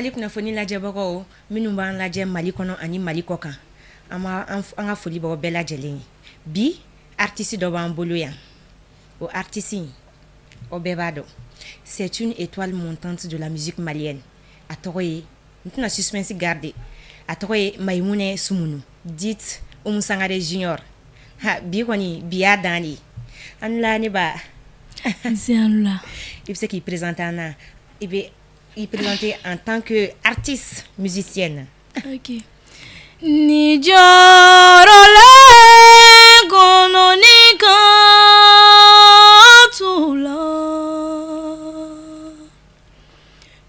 Mali kunnafoni lajɛbagaw minnu b'an lajɛ Mali kɔnɔ ani Mali kɔ kan, an b'a an ka foli b'aw bɛɛ lajɛlen ye. Bi artiste dɔ b'an bolo yan, o artiste in aw bɛɛ b'a dɔn, c'est une étoile montante de la musique malienne. A tɔgɔ ye, n tɛna suspense garder, a tɔgɔ ye Maïmouna Soumounou dite Oumou Sangaré Junior. Ha bi kɔni bi y'a dan de ye. An ni la ne ba. Nse a ni wula. I bɛ se k'i présenter an na, i bɛ i présenter en tant que artiste musicienne. Ok. Ni jɔrɔlen kɔnɔ ni kan t'u la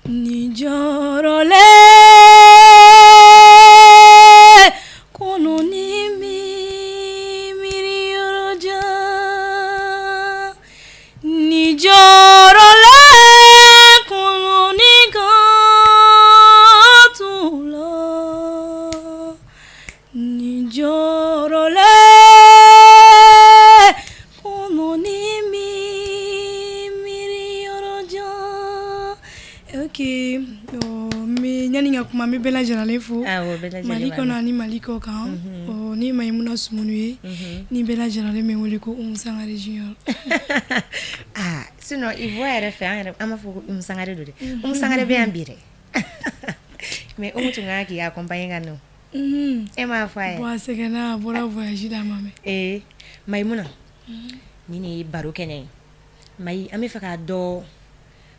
ni jɔrɔlen kɔnɔ ni miiri yɔrɔ jan ni jɔrɔlen kɔnɔ ni kan t'u la ni jɔrɔlen kɔnɔ ni miiri yɔrɔ jan. Ok, yanni n ka kuma n bɛ bɛɛ lajɛlen fo Mali kɔnɔ ani Mali kɔ kan. Ne Mayimuna Sumunu ye, ni bɛɛ lajɛlen bɛ n wele ko Umu Sangare Junior. Aa sinon i voix yɛrɛ fɛ an yɛrɛ an b'a fɔ ko Umu Sangare don dɛ. Umu Sangare bɛ yan bi dɛ. Mais Umu tun ka kan k'i accompagner ka na o. E m'a fɔ a ye. Bon a sɛgɛnna, a bɔra voyage la, a ma mɛn. Ee Mayimuna, nin de ye baro kɛnɛ ye. Mayi, an bɛ fɛ k'a dɔn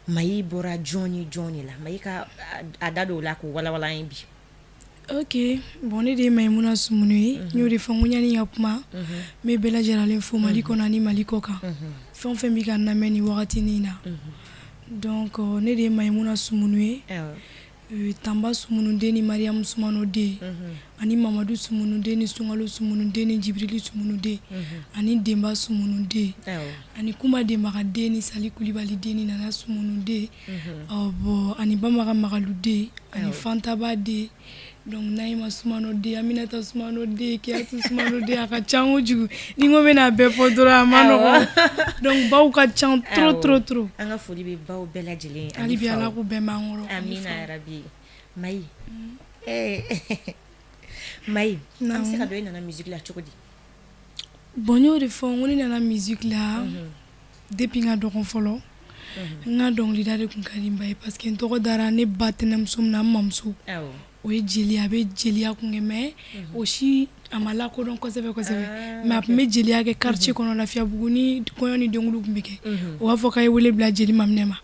Mayi bɔra jɔn ni jɔn de la. Mayi ka a da don o la k'o walawala an ye bi. Ok, bon ne de ye Mayimuna Sumunu ye, n y'o de fɔ n ko yanni n ka kuma, n bɛ bɛɛ lajɛlen fo Mali kɔnɔ ani Mali kɔ kan, fɛn o fɛn bɛ ka n lamɛn nin wagati in na, donc ne de ye Mayimuna Sumunu ye, Tanba Sumunu den ni Mariam Sumano den, ani Mamadu Sumunu den ni Sunkalo Sumunu den ni Jibirili Sumunu den, ani Denba Sumunu den, ani Kuma Denbaga den ni Sali Kulibali den ni Nana Sumunu den, bon ani Bamaga Magalu den, ani Fantaba den, donc Nayima Sumano den, Aminata Sumano den, Kiyatu Sumano den, a ka ca kojugu ni n ko n bɛna a bɛɛ fɔ dɔrɔn a ma nɔgɔn, donc baw ka ca trop trop trop. An ka foli bɛ baw bɛɛ lajɛlen ye. Hali bi Ala k'u bɛɛ mɛn an kɔrɔ. Amina yarabi. Mayi, ee Mayi, an bɛ se ka dɔn e nana musique la cogo di? Bon n y'o de fɔ n ko ne nana musique la depuis n ka dɔgɔn fɔlɔ, n ka dɔnkilida de tun ka di n ba ye parce que n tɔgɔ dara ne ba tɛnɛmuso min na, n mamuso, o ye jeli a bɛ jeliya kun kɛ mais o si a ma lakodɔn kosɛbɛ kosɛbɛ, mais a tun bɛ jeliya kɛ quartier kɔnɔ Lafiyabugu ni kɔɲɔ ni denkundiw tun bɛ kɛ, o b'a fɔ k'a ye wele bila jeli Maminɛ ma.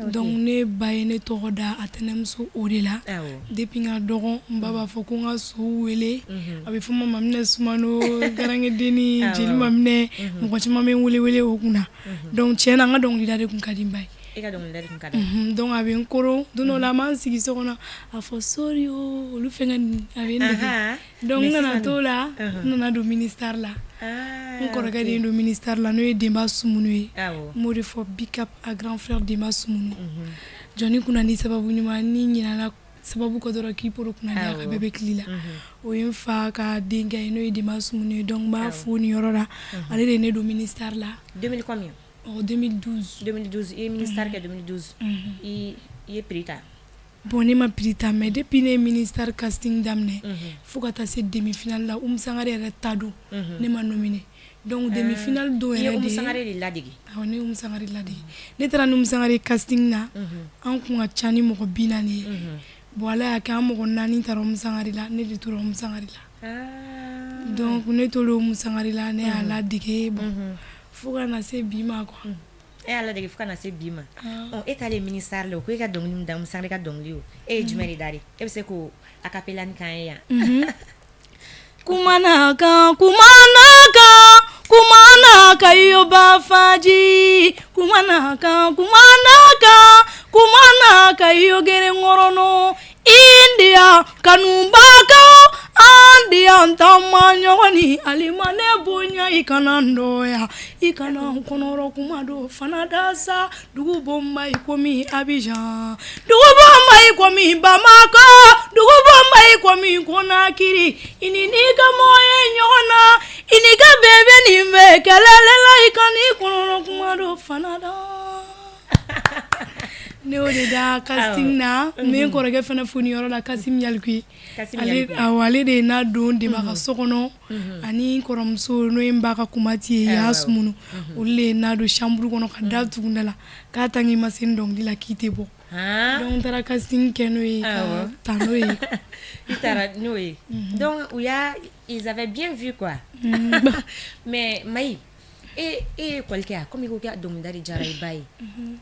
Donc ne ba ye ne tɔgɔ da a tɛnɛmuso o de la. Depuis n ka dɔgɔn, n ba b'a fɔ ko n ka sow wele, a bɛ fɔ n ma Maminɛ Sumano, garankɛdenni, jeli Maminɛ, mɔgɔ caman bɛ n wele wele o kunna. Donc tiɲɛ na n ka dɔnkilida de tun ka di n ba ye. E ka dɔnkilida de tun ka d'a ye. Donc a bɛ n koron don dɔ la an b'an sigi so kɔnɔ, a fɔ sori o olu fɛnkɛ ninnu a bɛ n dege. Donc n nana t'o la, n nana don ministère la. N kɔrɔkɛ de ye n don ministère la, n'o ye Denba Sumunu ye. N b'o de fɔ big up à grand frère Denba Sumunu. Jɔnni kunna ni sababu ɲuman ni ɲinɛna sababu kɔ dɔrɔn k'i poro kunna a bɛɛ bɛ kili la. O ye n fa ka denkɛ ye, n'o ye Denba Sumunu ye. Donc n b'a fo nin yɔrɔ la, ale de ye ne don ministère la. 2000 combien? 2012. 2012, i ye ministère kɛ 2012. I ye prix ta? Bon ne ma prix ta, mais depuis ne ye ministère casting daminɛ fo ka taa se demi finale la, Umu Sangare yɛrɛ ta don, ne ma nominé. Donc demi finale don yɛrɛ de, i ye Umu Sangare de ladege? Awɔ, ne ye Umu Sangare ladege. Ne taara ni Umu Sangare casting na, an kun ka ca ni mɔgɔ 40 ye. Bon Ala y'a kɛ an mɔgɔ 4 taara Umu Sangare la, ne de tora Umu Sangare la. Donc ne tora Umu Sangare la, ne y'a ladege, bon fo ka na se bi ma quoi. E y'a ladege fo ka na se bi ma. E taalen ministère la, o ko e ka dɔnkili min da, Umu Sangare ka dɔnkili o, e ye jumɛn de da de? E bɛ se k'o a cappella nin k'an ye yan? Kumana kan, kumana kan, kumana kan, yo ba faji, kumana kan, kumana kan, kumana kan, yo gere ngorono India kanubagaw, an di an taama ɲɔgɔn ni alima ne bonya, i kana n dɔgɔya, i kana n kɔnɔrɔ kuma dɔ fana da sa. Dugu bonba i komi Abidjan, dugu bonba i komi Bamakɔ, dugu bonba i komi Conakry, i ni n'i ka mɔgɔ ye ɲɔgɔn na, i n'i ka bébé nin bɛ kɛlɛ la, i kan'i kɔnɔrɔ kuma dɔ fana da. Ne y'o de da casting na. N bɛ n kɔrɔkɛ fana fo nin yɔrɔ la, Kasim Yalikuye. Awɔ, ale de ye n nadon Deba ka so kɔnɔ, ani n kɔrɔmuso, n'o ye n ba ka kumati ye, Ya Sumunu. Olu de ye n nadon chambre kɔnɔ ka da tugu n da la k'a tant que i ma se n dɔnkili la, k'i tɛ bɔ. Donc n taara casting kɛ n'o ye, ka taa n'o ye. I taara n'o ye. Donc u y'a, ils avaient bien vu quoi. Mais Mayi, e ye école kɛ, comme i ko k'i dɔnkilida de diyara i ba ye,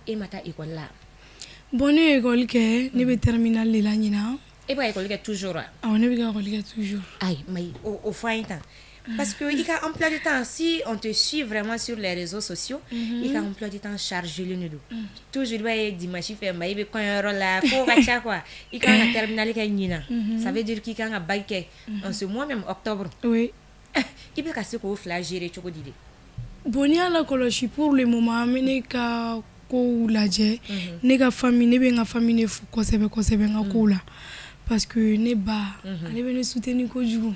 e ma taa école la? Bon, ne ye école kɛ, ne bɛ terminale de la ɲinan. E bɛ ka école kɛ toujours wa? Awɔ, ne bɛ ka école kɛ toujours. Ayi Mayi, o fɔ an ye tan. Parce que i ka emploi du temps, si on te suit vraiment sur les réseaux sociaux, i ka emploi du temps chargé len de don. Toujours i b'a ye dimanche fɛ, Mayi bɛ kɔɲɔyɔrɔ la, kow ka ca quoi. I kan ka terminale kɛ ɲinan. Ça veut dire k'i kan ka bac kɛ en ce mois même, octobre. Oui. I bɛ ka se k'o fila gérer cogo di de? Bon, n'i y'a lakɔlɔsi, pour le moment, an bɛ ne ka kow lajɛ. Ne ka famille, ne bɛ n ka famille de fo kosɛbɛ kosɛbɛ n ka kow la. Parce que ne ba, ale bɛ ne soutenir kojugu.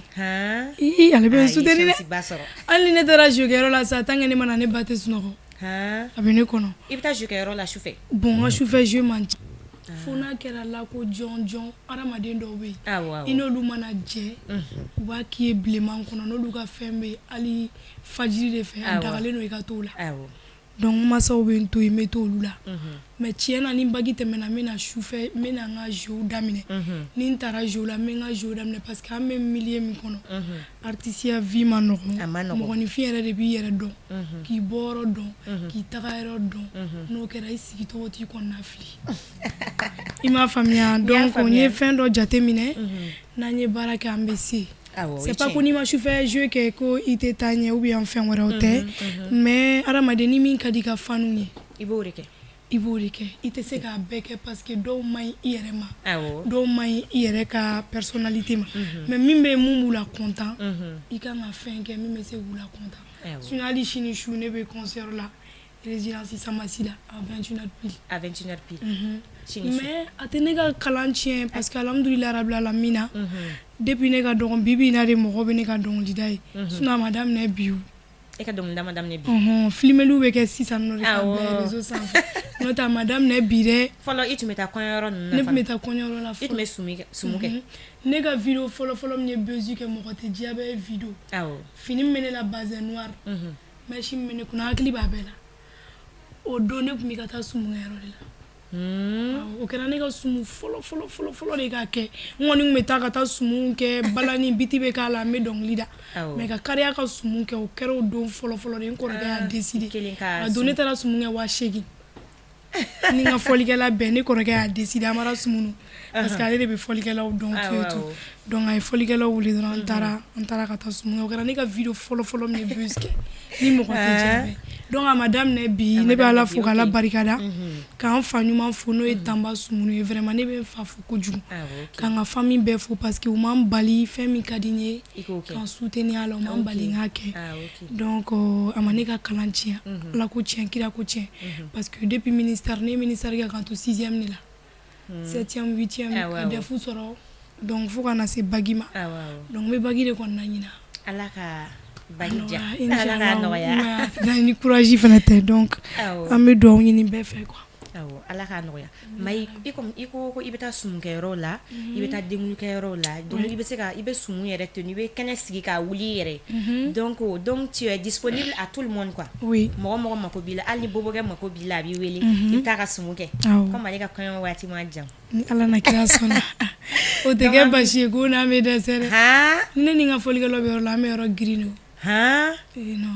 Ii, ale bɛ n soutenir dɛ. Hali ni ne taara jeu kɛyɔrɔ la sisan, tant que ne ma na, ne ba tɛ sunɔgɔ. A bɛ ne kɔnɔ. I bɛ taa jeu kɛyɔrɔ la sufɛ? Bon, n ka sufɛ jeu man ca. Fo n'a kɛra la ko jɔn jɔn, hadamaden dɔw bɛ yen. I n'olu mana jɛ, u b'a k'i ye bilenman kɔnɔ, n'olu ka fɛn bɛ hali fajiri de fɛ, a dagalen don i ka t'o la. Donc masaw bɛ n to yen, n bɛ to olu la. Mais tiɲɛ na, ni bac tɛmɛna, n bɛ na sufɛ, n bɛ na n ka jeu daminɛ. Ni n taara jeu la, n bɛ n ka jeu daminɛ, parce que an bɛ milieu min kɔnɔ, artiste vie ma nɔgɔn. A ma nɔgɔn. Mɔgɔninfin yɛrɛ de b'i yɛrɛ dɔn, k'i bɔyɔrɔ dɔn, k'i tagayɔrɔ dɔn. N'o kɛra, i sigicogo t'i kɔnɔna fili. I m'a faamuya? Donc n ye fɛn dɔ jateminɛ, n'an ye baara kɛ, an bɛ se. C'est pas ko n'i ma sufɛ jeu kɛ ko i tɛ taa ɲɛ ou bien fɛn wɛrɛw tɛ, mais hadamaden, ni min ka di i ka fanu ye, i b'o de kɛ. I b'o de kɛ. I tɛ se k'a bɛɛ kɛ, parce que dɔw man ɲi i yɛrɛ ma, dɔw man ɲi i yɛrɛ ka personnalité ma. Mais min bɛ mun b'u la content, i kan ka fɛn kɛ min bɛ se k'u la content. Sinon hali sini su, ne bɛ concert la, résidence Samasi la, à 21h pile. À 21h pile. Mais a tɛ ne ka kalan tiɲɛ, parce que alhamdulilahi rabil alamina, depuis ne ka dɔgɔn, bi bi in na de mɔgɔ bɛ ne ka dɔnkilida ye. Sinon a ma daminɛ bi o. E ka dɔnkilida ma daminɛ bi? Ɔhɔn, filmeliw bɛ kɛ sisan nɔ de ka bila réseau sanfɛ. N'o tɛ, a ma daminɛ bi dɛ. Fɔlɔ, i tun bɛ taa kɔɲɔyɔrɔ ninnu na? Ne tun bɛ taa kɔɲɔyɔrɔ la. I tun bɛ sumu kɛ? Ne ka vidéo fɔlɔ fɔlɔ min ye buzz kɛ, mɔgɔ tɛ diya bɛɛ ye vidéo. Fini min bɛ ne la, bazin noir. Mèche min bɛ ne kunna, hakili b'a bɛɛ la. O don, ne tun bɛ ka taa sumukɛyɔrɔ de la. O kɛra ne ka sumu fɔlɔ fɔlɔ fɔlɔ fɔlɔ de ka kɛ. N kɔni tun bɛ taa ka taa sumu kɛ, balani biti bɛ k'a la, n bɛ dɔnkili da. Mais ka kariya ka sumu kɛ, o kɛra o don fɔlɔ fɔlɔ de. N kɔrɔkɛ y'a décidé. A don, ne taara sumu kɛ 8000. Ni n ka fɔlikɛla bɛɛ, ne kɔrɔkɛ y'a décidé, Amara Sumunu. Parce que ale de bɛ fɔlikɛlaw dɔn tout et tout. Donc a ye fɔlikɛlaw wele dɔrɔn, an taara ka taa sumu kɛ. O kɛra ne ka vidéo fɔlɔ fɔlɔ min ye buzz kɛ. Ni mɔgɔ tɛ diya. Donc a ma daminɛ bi, ne bɛ Ala fo k'Ala barikada. K'an fa ɲuman fo, n'o ye Tanba Sumunu ye. Vraiment, ne bɛ n fa fo kojugu. K'an ka famille bɛɛ fo, parce que u m'an bali fɛn min ka di n ye. K'an soutenir a la, u m'an bali n k'a kɛ. Donc a ma ne ka kalan tiɲɛ. Ala ko tiɲɛ, kira ko tiɲɛ. Parce que depuis ministère, ne ye ministère kɛ k'an to 6e de la. 7e, 8e, ka DEF sɔrɔ. Donc fo ka na se bac ma. Donc n bɛ bac de kɔnɔna ɲina. Ala ka bac diya. Ala k'a nɔgɔya. Ni courage fana tɛ, donc an bɛ dugawu ɲini bɛɛ fɛ quoi. Awɔ, Ala k'a nɔgɔya. Mayi, i ko i bɛ taa sumukɛyɔrɔw la, i bɛ taa denkulikɛyɔrɔw la, donc i bɛ se ka i bɛ sumu yɛrɛ tenue, i bɛ kɛnɛ sigi k'a wuli i yɛrɛ ye. Donc tu es disponible à tout le monde quoi. Oui. Mɔgɔ mɔgɔ mako b'i la, hali ni bobokɛ mako b'i la, a b'i wele, i bɛ taa ka sumu kɛ. Comme ale ka kɔɲɔ waati man jan. Ni Ala na kira sɔnna. O tɛ kɛ basi ye ko n'an bɛ dɛsɛ dɛ. Ni ne ni n ka fɔlikɛlaw bɛ yɔrɔ la, an bɛ yɔrɔ girin de.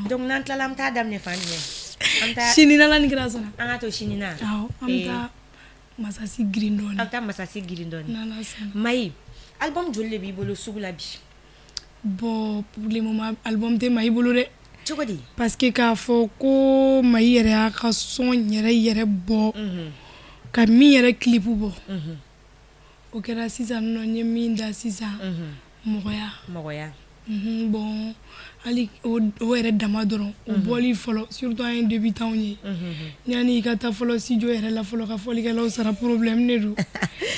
Donc n'an tilala, an bɛ taa daminɛ fan jumɛn? An bɛ taa sini, n'Ala ni kira sɔnna. An ka to sini na. Awɔ, an bɛ taa masasi girin dɔɔni. An bɛ taa masasi girin dɔɔni. N'Ala sɔnna. Mayi, album joli de b'i bolo sugu la bi? Bon, pour le moment, album tɛ Mayi bolo dɛ. Cogo di? Parce que k'a fɔ ko Mayi yɛrɛ y'a ka son yɛrɛ yɛrɛ bɔ, ka min yɛrɛ clip bɔ, o kɛra sisan nɔ. N ye min da sisan, mɔgɔya. Mɔgɔya. Bon, hali o yɛrɛ dama dɔrɔn, o bɔli fɔlɔ, surtout an ye débutants ye, yanni i ka taa fɔlɔ studio yɛrɛ la fɔlɔ ka fɔlikɛlaw sara, problème de don.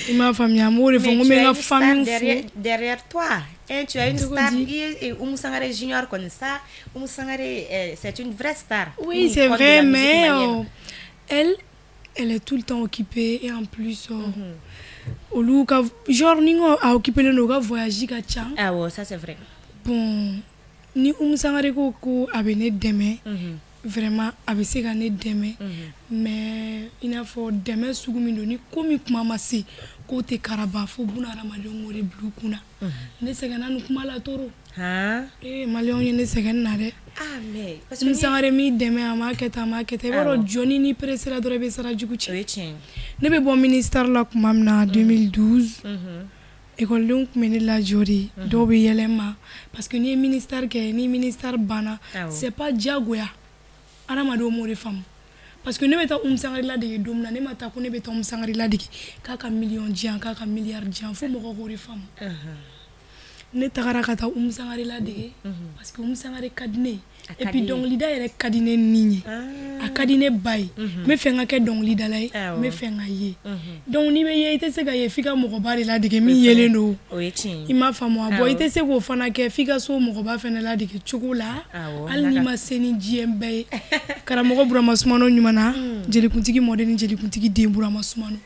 I m'a faamuya? N b'o de fɔ, n ko n bɛ n ka famille fo. Derrière toi, hein, tu as une star. I ye Oumou Sangaré Junior kɔni, ça, Oumou Sangaré, c'est une vraie star. Oui, c'est vrai, mais elle Elle est tout le temps occupée et en plus olu ka genre ni n ko a occupé len don, u ka voyage ka ca. Awɔ, ça c'est vrai. Bon, ni Umu Sangare ko ko a bɛ ne dɛmɛ, vraiment a bɛ se ka ne dɛmɛ, mais i n'a fɔ dɛmɛ sugu min don, ni ko min kuma ma se, k'o tɛ karaba fo buna hadamadenw k'o de bila u kunna. Ne sɛgɛnna nin kuma la trop. Ee, maliyɛnw ye ne sɛgɛn nin na dɛ. Ah, mais parce que Umu Sangare m'i dɛmɛ, a m'a kɛ tan, a m'a kɛ tan. I b'a dɔn, jɔnni n'i pressé ra dɔrɔn, i bɛ sira jugu ci. O ye tiɲɛ ye. Ne bɛ bɔ ministère la tuma min na 2012, ekɔlidenw tun bɛ ne lajɔ de, dɔw bɛ yɛlɛ n ma, parce que n'i ye ministère kɛ, ni ministère banna, c'est pas diyagoya, hadamadenw m'o de faamu, parce que ne bɛ taa Umu Sangare ladege don min na, ne ma taa ko ne bɛ taa Umu Sangare ladege k'a ka miliyɔn di yan, k'a ka miliyari di yan, fo mɔgɔw k'o de faamu. Ne tagara ka taa Umu Sangare ladege parce que Umu Sangare ka di ne ye et puis dɔnkilida yɛrɛ ka di ne ni ye, a ka di ne ba ye. N bɛ fɛ n ka kɛ dɔnkilidala ye, n bɛ fɛ n ka ye. Donc n'i bɛ ye, i tɛ se ka ye f'i ka mɔgɔba de ladege min yelen don. O ye tiɲɛ ye. I m'a faamu wa? Bon, i tɛ se k'o fana kɛ f'i ka so mɔgɔba fana ladege cogo la, hali n'i ma se ni diɲɛ bɛɛ ye. Karamɔgɔ Burama Sumano ɲuman na, jelikuntigi mɔden ni jelikuntigi den Burama Sumano,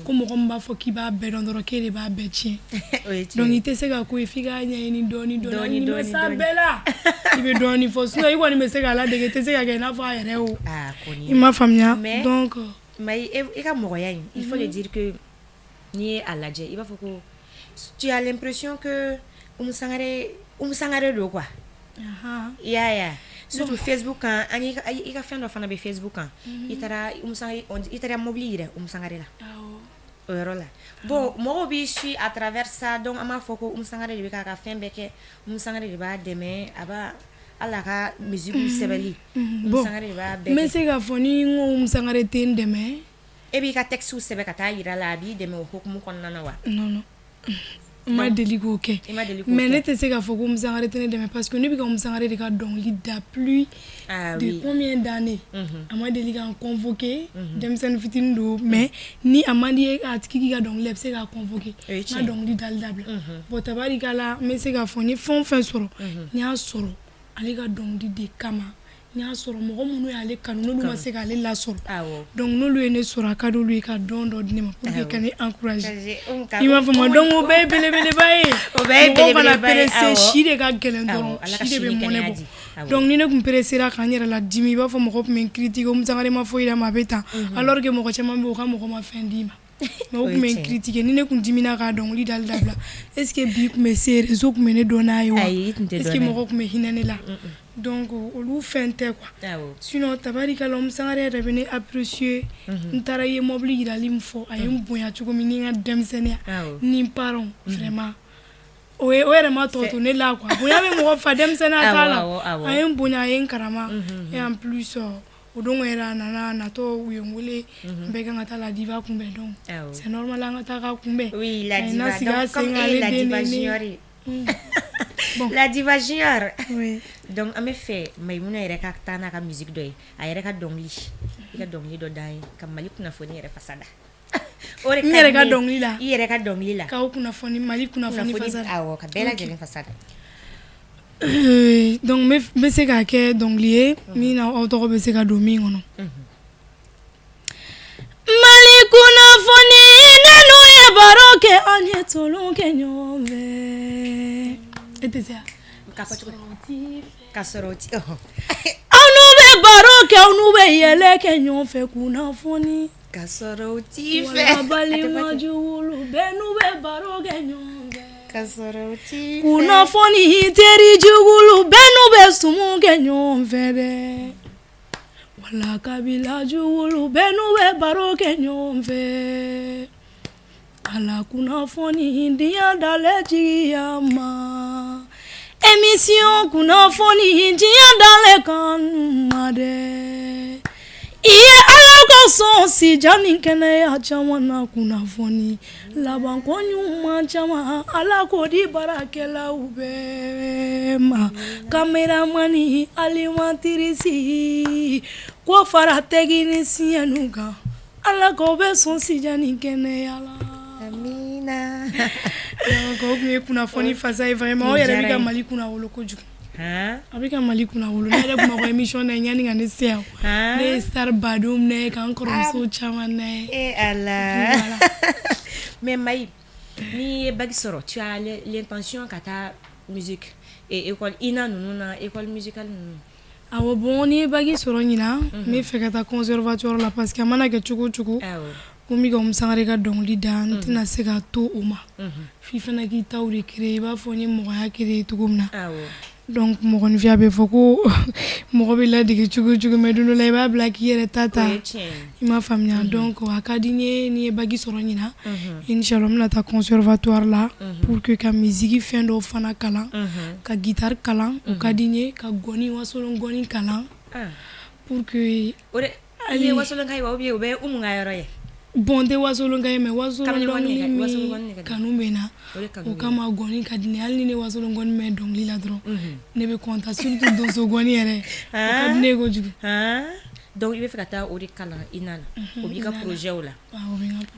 ko mɔgɔ min b'a fɔ k'i b'a bɛɛ dɔn dɔrɔn, k'e de b'a bɛɛ tiɲɛ. Donc i tɛ se ka ko ye f'i k'a ɲɛɲini dɔɔni dɔɔni, n'i ma s'a bɛɛ la, i bɛ dɔɔni fɔ, sinon i kɔni bɛ se k'a ladege, i tɛ se ka kɛ i n'a fɔ a yɛrɛ o. I m'a faamuya? Donc mais i ka mɔgɔya in, il faut le dire que n'i ye a lajɛ, i b'a fɔ ko tu as l'impression que Umu Sangare, Umu Sangare don quoi. I y'a ye, surtout Facebook kan, ani i ka fɛn dɔ fana bɛ Facebook kan, i taara Umu Sangare, i taara mobili yira Umu Sangare la. O yɔrɔ la, bon, mɔgɔw b'i suit à travers ça. Donc an b'a fɔ ko Umu Sangare de bɛ k'a ka fɛn bɛɛ kɛ, Umu Sangare de b'a dɛmɛ, a b'a hali a ka musique sɛbɛnni, Umu Sangare de b'a bɛɛ kɛ. N bɛ se k'a fɔ ni n ko Umu Sangare tɛ n dɛmɛ. E b'i ka texte sɛbɛn ka taa yira la, a b'i dɛmɛ o hukumu kɔnɔna na wa? Non, non, n ma deli k'o kɛ, mais ne tɛ se k'a fɔ ko Umu Sangare tɛ ne dɛmɛ, parce que ne bɛ ka Umu Sangare de ka dɔnkili da plus de combien d'années, a ma deli ka n convoquer. Denmisɛnnin fitinin don, mais ni a man di ye a tigi k'i ka dɔnkili da, i bɛ se k'a convoquer, n ka dɔnkili dali dabila. Bon, tabarikala, n bɛ se k'a fɔ n ye fɛn o fɛn sɔrɔ, n y'a sɔrɔ ale ka dɔnkili de kama. N y'a sɔrɔ mɔgɔ minnu y'ale kanu, n'olu ma se k'ale lasɔrɔ, donc n'olu ye ne sɔrɔ, a ka d'olu ye ka dɔn dɔ di ne ma pour que ka ne encourager. I m'a faamu? Donc o bɛɛ ye belebeleba ye. O bɛɛ ye mɔgɔw kana belebeleba ye. Presser, si de ka gɛlɛn dɔrɔn, si de bɛ mɔnɛ bɔ. Donc ni ne tun pressé ra ka n yɛrɛ ladimi, i b'a fɔ mɔgɔw tun bɛ n critiquer, Umu Sangare ma foyi d'a ma, a bɛ tan, alors que mɔgɔ caman bɛ yen, u ka mɔgɔ ma fɛn d'i ma, mais o tun bɛ n critiquer. Ni ne tun dimina k'a dɔnkili dali dabila, est ce que bi tun bɛ se réseau tun bɛ ne dɔn n'a ye wa? Est ce que mɔgɔw tun bɛ hinɛ ne la? Donc olu fɛn tɛ quoi. Sinon tabarikala, Umu Sangare yɛrɛ bɛ ne apprécier. N taara i ye mobili yirali min fɔ, a ye n bonya cogo min ni n ka denmisɛnninya ni n parents, vraiment o ye o yɛrɛ ma tɔ to ne la quoi. Bonya bɛ mɔgɔ fa, denmisɛnninya t'a la. A ye n bonya, a ye n karama, et en plus o don yɛrɛ, a nana a natɔ, u ye n wele, n bɛɛ kan ka taa La Diva kunbɛn, donc c'est normal an ka taa k'a kunbɛn. Oui, La Diva, donc comme e ye La Diva Junior ye. Bon, La Diva Junior. Oui. Donc an bɛ fɛ Mayimuna yɛrɛ ka taa n'a ka musique dɔ ye, a yɛrɛ ka dɔnkili, i ka dɔnkili dɔ d'an ye ka Mali kunnafoni yɛrɛ fasa da. O de N yɛrɛ ka dɔnkili la? I yɛrɛ ka dɔnkili la. K'aw kunnafoni, Mali kunnafoni fasa da. Awɔ, ka bɛɛ lajɛlen fasa da. Donc n bɛ se k'a kɛ dɔnkili ye min na aw tɔgɔ bɛ se ka don min kɔnɔ. Mali kunnafoni, ne n'u ye baro kɛ, an ye tulon kɛ ɲɔgɔn fɛ. E tɛ se wa? K'a fɔ cogo di? Ka sɔrɔ o ti. Aw n'u bɛ baro kɛ, aw n'u bɛ yɛlɛ kɛ ɲɔgɔn fɛ, kunnafoni. Ka sɔrɔ o t'i fɛ. Wala balima jugulu bɛɛ n'u bɛ baro kɛ ɲɔgɔn fɛ. Ka sɔrɔ o t'i fɛ. Kunnafoni, teri jugulu bɛɛ n'u bɛ sumu kɛ ɲɔgɔn fɛ dɛ. Wala kabila jugulu bɛɛ n'u bɛ baro kɛ ɲɔgɔn fɛ. Ala kunnafoni diɲɛ dalen jigiya ma. Émission kunnafoni diɲɛ dalen kanu ma dɛ. I ye Ala ka sɔn sijan ni kɛnɛya caman na, kunnafoni labanko ɲuman caman, Ala k'o di baarakɛlaw bɛɛ ma. Caméraman, animatrice, ko fara technicien kan, Ala k'aw bɛ sɔn sijan ni kɛnɛya la. Amina. Donc o tun ye kunnafoni fasa ye. Vraiment, o yɛrɛ bɛ ka Mali kunnawolo kojugu. A bɛ ka Mali kunnawolo ne yɛrɛ Bamakɔ émission na yanni ka ne se yan ne ye star badenw minɛ ka n kɔrɔmuso caman nɛ e Ala mais Mayi n'i ye bac sɔrɔ tu as l'intention ka taa musique école INA ninnu na école musicale ninnu. Awɔ bon ni ye bac sɔrɔ ɲinan n bɛ fɛ ka taa conservatoire la parce que a mana kɛ cogo o cogo ko n bɛ ka Umu Sangare ka dɔnkili da n tɛna se ka to o ma f'i fana k'i taw de créer i b'a fɔ n ye mɔgɔya créer cogo min na donc mɔgɔninfin a bɛ fɔ ko mɔgɔ bɛ ladege cogo o cogo mais don dɔ la i b'a bila k'i yɛrɛ ta ta i m'a faamuya donc a ka di n ye ni ye bac sɔrɔ ɲinan inchallah n bɛna taa conservatoire la pour que ka musique fɛn dɔw fana kalan ka guitare kalan o ka di n ye ka gɔni wasolon gɔni kalan pour que o de ye wasolonka ye wa ou bien o bɛ Umu ka yɔrɔ ye. Bon n tɛ wasolonka ye mais wasolon dɔnkili min kanu bɛ n na o kama gɔni ka di ne ye hali ni ne wasolon gɔni mɛn dɔnkili la dɔrɔn ne bɛ content surtout donso gɔni yɛrɛ o ka di ne ye kojugu. Donc i bɛ fɛ ka taa o de kalan INA la o b'i ka projet la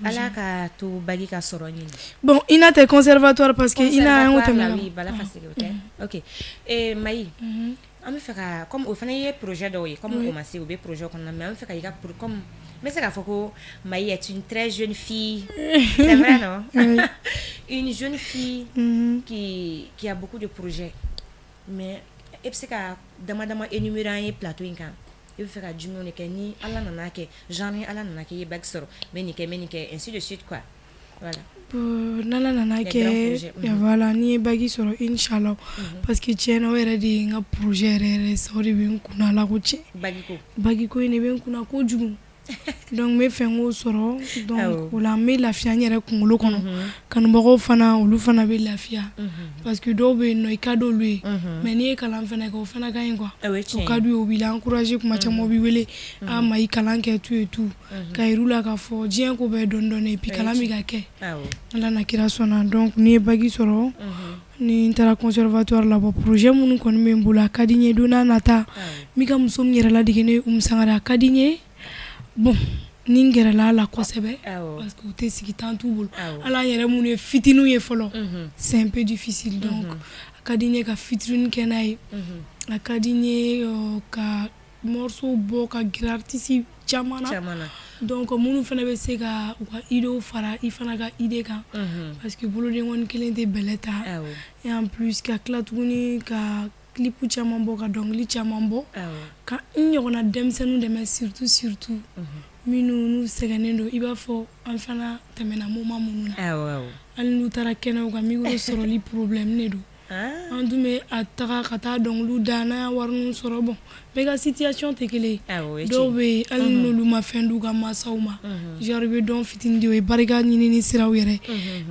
Ala ka to bac ka sɔrɔ ɲini. Bon INA tɛ conservatoire parce que INA an y'o tɛmɛ. Bala o tɛ ok Mayi an bɛ fɛ ka comme o fana ye projet dɔw ye comme o ma se o bɛ projet kɔnɔna mais an bɛ fɛ ka i ka comme n bɛ se k'a fɔ ko Mayi est une très jeune fille c'est vrai non une jeune fille qui a beaucoup de projets mais e bɛ se ka dama dama énumérer an ye plateau in kan i bɛ fɛ ka jumɛnw de kɛ ni Ala nana kɛ genre ni Ala nana kɛ i ye bac sɔrɔ n bɛ nin kɛ n bɛ nin kɛ ainsi de suite quoi voilà. N'Ala nana kɛ voilà ni ye bac sɔrɔ inchallah parce que tiɲɛ na o yɛrɛ de ye n ka projet yɛrɛ yɛrɛ sa o de bɛ n kunna Ala ko tiɲɛ bac ko in de bɛ n kunna kojugu donc n bɛ fɛ n k'o sɔrɔ donc o la n bɛ lafiya n yɛrɛ kunkolo kɔnɔ kanubagaw fana olu fana bɛ lafiya parce que dɔw bɛ yen nɔ i ka d'olu ye mais n'i ye kalan fana kɛ o fana ka ɲi quoi o ka d'u ye u b'i encourager kuma caman u b'i wele a Mayi kalan kɛ tout et tout ka yir'u la k'a fɔ diɲɛ ko bɛɛ ye dɔɔnin dɔɔnin et puis kalan bɛ ka kɛ Ala n'a kira sɔnna donc n'i ye bac sɔrɔ ni n taara conservatoire la bon projet minnu kɔni bɛ n bolo a ka di n ye don n'a nata n bɛ ka muso min yɛrɛ ladege ne ye Umu Sangare a ka di n ye bon ni n gɛrɛla a la kosɛbɛ parce que u tɛ sigi temps t'u bolo hali an yɛrɛ minnu ye fitininw ye fɔlɔ c'est un peu difficile donc a ka di n ye ka featuring kɛ n'a ye a ka di n ye ka morceau bɔ ka gɛrɛ artiste caman na donc minnu fana bɛ se ka u ka idée fara i fana ka idée kan parce que bolodenkɔni kelen tɛ bɛlɛ ta et en plus ka tila tuguni ka clip caman bɔ ka dɔnkili caman bɔ ka n ɲɔgɔnna denmisɛnninw dɛmɛ surtout surtout minnu n'u sɛgɛnnen don i b'a fɔ an fana tɛmɛna moment minnu na hali n'u taara kɛnɛw kan micro sɔrɔli problème de don an dun bɛ a taga ka taa dɔnkiliw da n'an y'a wari sɔrɔ bon bɛɛ ka situation tɛ kelen ye dɔw bɛ yen hali n'olu ma fɛn d'u ka mansaw ma genre i bɛ dɔn fitinin di o ye barika ɲinini siraw yɛrɛ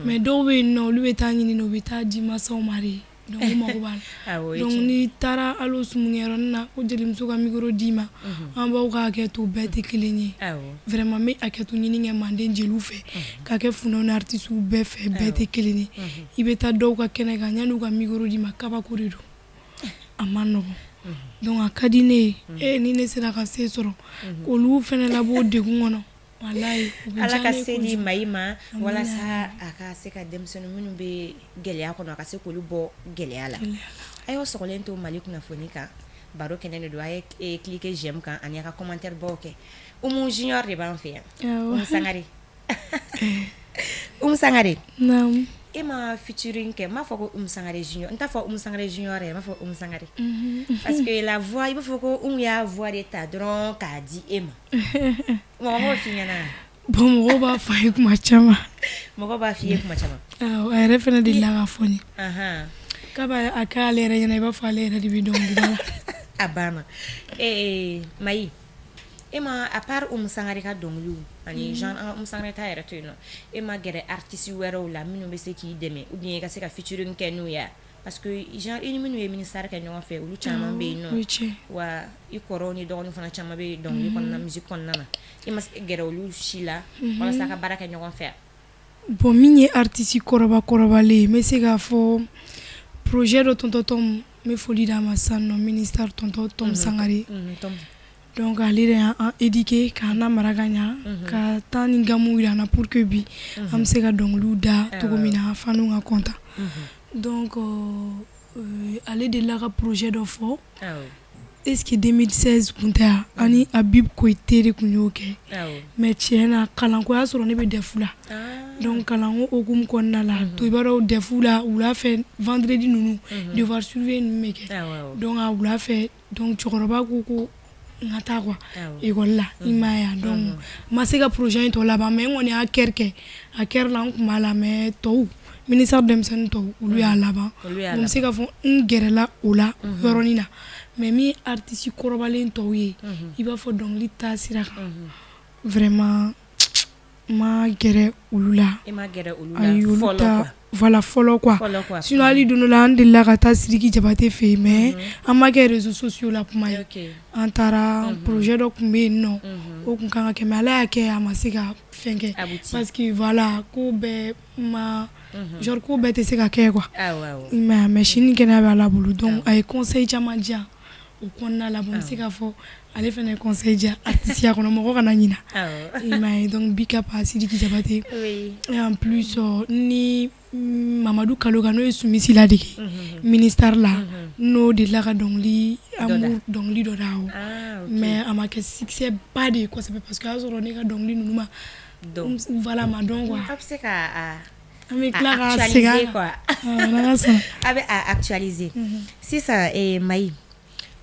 mais dɔw bɛ yen nɔ olu bɛ taa ɲini u bɛ taa di mansaw ma de donc u mago b'a la donc n'i taara hali o sumunkɛyɔrɔnin na ko jelimuso ka micro d'i ma an b'aw ka hakɛ to bɛɛ tɛ kelen ye vraiment n bɛ hakɛto ɲini kɛ manden jeliw fɛ ka kɛ funɛw ni artistes bɛɛ fɛ bɛɛ tɛ kelen ye i bɛ taa dɔw ka kɛnɛ kan yanni u ka micro d'i ma kabako de don a man nɔgɔn donc a ka di ne ye e ni ne sera ka se sɔrɔ k'olu fana labɔ degun kɔnɔ walayi Ala ka se di Mayi ma walasa a ka se ka denmisɛnnin minnu bɛ gɛlɛya kɔnɔ a ka se k'olu bɔ gɛlɛya la a y'aw sɔgɔlen to Mali kunnafoni kan baro kɛnɛ de don a ye cliquer j'aime kan ani a ka commentaire baw kɛ Umu Junior de b'an fɛ yan Umu Sangare Umu Sangare naamu e ma featuring kɛ n m'a fɔ ko Umu Sangare Junior n t'a fɔ Umu Sangare Junior n b'a fɔ Umu Sangare parce que la voix i b'a fɔ ko Umu y'a voix de ta dɔrɔn k'a di e ma mɔgɔ m'o f'i ɲɛna bon mɔgɔw b'a fɔ n ye kuma caman mɔgɔ b'a f'i ye kuma caman awɔ a yɛrɛ fana delila k'a fɔ n ye k'a b'a kɛ ale yɛrɛ ɲɛna i b'a fɔ ale yɛrɛ de bɛ dɔnkilida la a banna ee Mayi e ma à part Umu Sangare ka dɔnkiliw ani genre an ka Umu Sangare ta yɛrɛ to yen nɔ e ma gɛrɛ artiste wɛrɛw la minnu bɛ se k'i dɛmɛ ou bien i ka se ka featuring kɛ n'u ye parce que genre i ni minnu ye ministère kɛ ɲɔgɔn fɛ olu caman bɛ yen nɔ wa i kɔrɔw ni dɔgɔninw fana caman bɛ dɔnkili kɔnɔna musique kɔnɔna na e ma gɛrɛ olu si la walasa ka baara kɛ ɲɔgɔn fɛ bon min ye artiste kɔrɔba kɔrɔbalen ye n bɛ se k'a fɔ projet dɔ tonton Tom n bɛ foli d'a ma sisan nɔ ministère tonton Tom Sangare donc ale de y'an éduquer k'an lamara ka ɲa ka temps ni gamme jira an na pour que bi an bɛ se ka dɔnkiliw da cogo min na fanw ka content donc Ale delila ka projet dɔ fɔ, est ce que 2016 tun tɛ wa? Ani Habib Koyite de tun y'o kɛ, mais tiɲɛ na kalanko y'a sɔrɔ ne bɛ DEF la, donc kalanko hukumu kɔnɔna la, to i b'a dɔn DEF la wula fɛ vendredi ninnu devoir surveillé ninnu bɛ kɛ, donc a wula fɛ, donc cɛkɔrɔba ko n ka taa quoi école la, i m'a ye wa? Donc n ma se ka projet in tɔ laban, mais n kɔni y'a chœur kɛ, a chœur la n tun b'a la, mais tɔw ministère denmisɛnnin tɔw olu y'a laban. N bɛ se k'a fɔ n gɛrɛla o la yɔrɔnin na, mais min ye artiste kɔrɔbalen tɔw ye, i b'a fɔ dɔnkili taasira kan, vraiment n ma gɛrɛ olu la. I ma gɛrɛ olu la fɔlɔ quoi. Voilà, fɔlɔ quoi, sinon hali don dɔ la an delila ka taa Sidiki Jabate fɛ yen, mais an ma kɛ réseaux sociaux la kuma ye, an taara projet dɔ tun bɛ yen nɔ, o tun kan ka kɛ, mais Ala y'a kɛ a ma se ka fɛn kɛ parce que voilà, ko bɛɛ ma genre ko bɛɛ tɛ se ka kɛ quoi, i m'a ye? Mais sini kɛnɛya bɛ Ala bolo, donc a ye conseil caman di yan o kɔnɔna la. Bon, n bɛ se k'a fɔ ale fana ye conseil di yan artiste kɔnɔ, mɔgɔ kana ɲina, i m'a ye? Donc big up à Sidiki Jabate. Et en plus ni Mamadu Kaloga, n'o ye Sumisi ladege ministère la, n'o delila ka dɔnkili amour dɔnkili dɔ da o, mais a ma kɛ succès ba de ye kosɛbɛ parce que o y'a sɔrɔ ne ka dɔnkili ninnu ma, voilà, ma dɔn quoi. A bɛ se ka an bɛ tila ka segin a quoi. Kan n'Ala sɔnna. A bɛ a actualiser sisan. Mayi,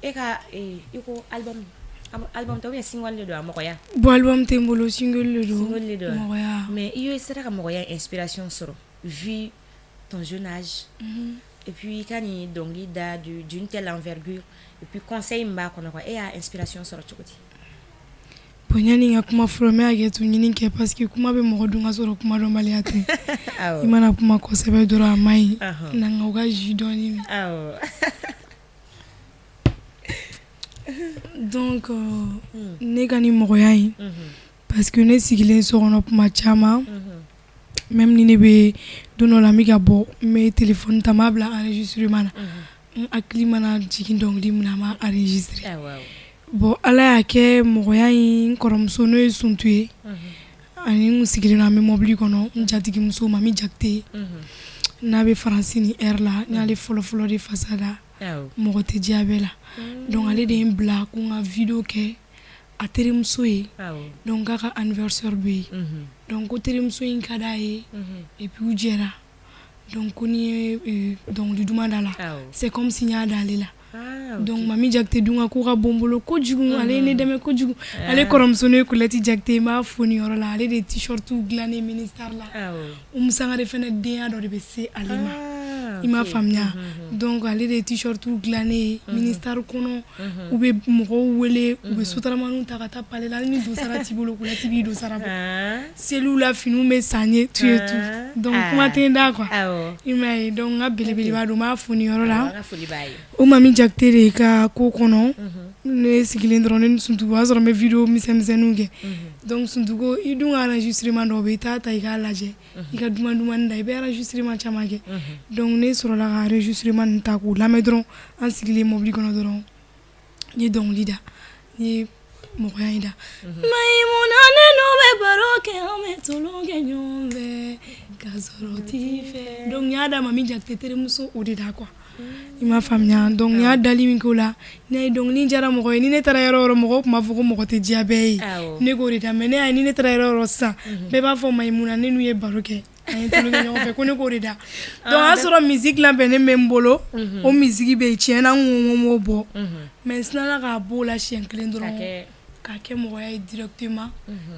e ka i ko album tɛ ou bien single de don a mɔgɔya? Bon, album tɛ n bolo, single de don. Single de don. Mɔgɔya. Mais i ye sera ka mɔgɔya inspiration sɔrɔ vu ton jeune âge, et puis i ka nin dɔnkili da d'une telle envergure, et puis conseil min b'a kɔnɔ quoi, e y'a inspiration sɔrɔ cogo di? Bon, yanni n ka kuma fɔlɔ, n bɛ hakɛto ɲini kɛ parce que kuma bɛ mɔgɔ dun ka sɔrɔ kuma dɔnbaliya tɛ. I mana kuma kosɛbɛ dɔrɔn a man ɲi. Na n ka u ka jus dɔɔni min. Donc ne ka nin mɔgɔya in, parce que ne sigilen so kɔnɔ kuma caman, même ni ne bɛ don dɔ la n bɛ ka bɔ, n bɛ téléphone ta, n b'a bila enregistrement na, n hakili mana jigin dɔnkili min na, n b'a enregistrer. Bon, Ala y'a kɛ mɔgɔya in, n kɔrɔmuso n'o ye Suntu ye, ani n kun sigilen don, an bɛ mobili kɔnɔ, n jatigimuso Mami Jakite, n'a bɛ Faransi ni heure la, n y'ale fɔlɔ-fɔlɔ de fasa da, mɔgɔ tɛ diya bɛɛ la. Donc ale de ye n bila ko n ka vidéo kɛ a terimuso ye, donc k'a ka anniversaire bɛ yen, donc ko terimuso in ka d'a ye, et puis u jɛra, donc ko ni ye dɔnkili duman da la, c'est comme si n y'a da ale la. Donc Mami Jakite dun ka ko ka bon n bolo kojugu, ale ye ne dɛmɛ kojugu. Ale kɔrɔmuso n'o ye Colette Jakite, n b'a fo nin yɔrɔ la, ale de ye t-shirt dilan ne ministère la. Umu Sangare fana denya dɔ de bɛ se ale ma, i m'a faamuya? Donc ale de ye t-shirt dilan ne ye ministère kɔnɔ. U bɛ mɔgɔw wele, u bɛ sotaramaniw ta ka taa palais la, hali ni dosara t'i bolo, Colette b'i dosara bɔ. Seliw la finiw bɛ san n ye tout et tout, donc kuma tɛ n da quoi, i m'a ye? Donc n ka belebeleba don, n b'a fo nin yɔrɔ la. O Mami Jakite de ka ko kɔnɔ, ne sigilen dɔrɔn, ne ni Suntu, o y'a sɔrɔ n bɛ vidéo misɛn misɛnninw kɛ. Donc Suntu ko i dun ka enregistrement dɔw bɛ yen, i t'a ta i k'a lajɛ, i ka duman dumanni da, i bɛ enregistrement caman kɛ. Donc ne sɔrɔla ka enregistrement ninnu ta k'u lamɛn dɔrɔn, an sigilen mobili kɔnɔ dɔrɔn, n ye dɔnkili da, n ye mɔgɔya in da. Mayimuna, ne n'o bɛ baro kɛ, an bɛ tulon kɛ ɲɔgɔn fɛ k'a sɔrɔ t'i fɛ. Donc n y'a da Mami Jakite terimuso o de da quoi, i m'a faamuya? Donc n y'a dali min k'o la, ne ye dɔnkili diyara mɔgɔ ye. Ni ne taara yɔrɔ o yɔrɔ, mɔgɔw tun b'a fɔ ko mɔgɔ tɛ diya bɛɛ ye, ne k'o de da. Mais ne y'a ye, ni ne taara yɔrɔ o yɔrɔ sisan, bɛɛ b'a fɔ Mayimuna, ne n'u ye baro kɛ, an ye tulon kɛ ɲɔgɔn fɛ, ko ne k'o de da. Donc o y'a sɔrɔ musique labɛnnen bɛ n bolo, o musique bɛ yen, tiɲɛ na, n ko n m'o bɔ, mais n sinna k'a bɔ o la siɲɛ kelen dɔrɔn k'a kɛ mɔgɔya ye directement.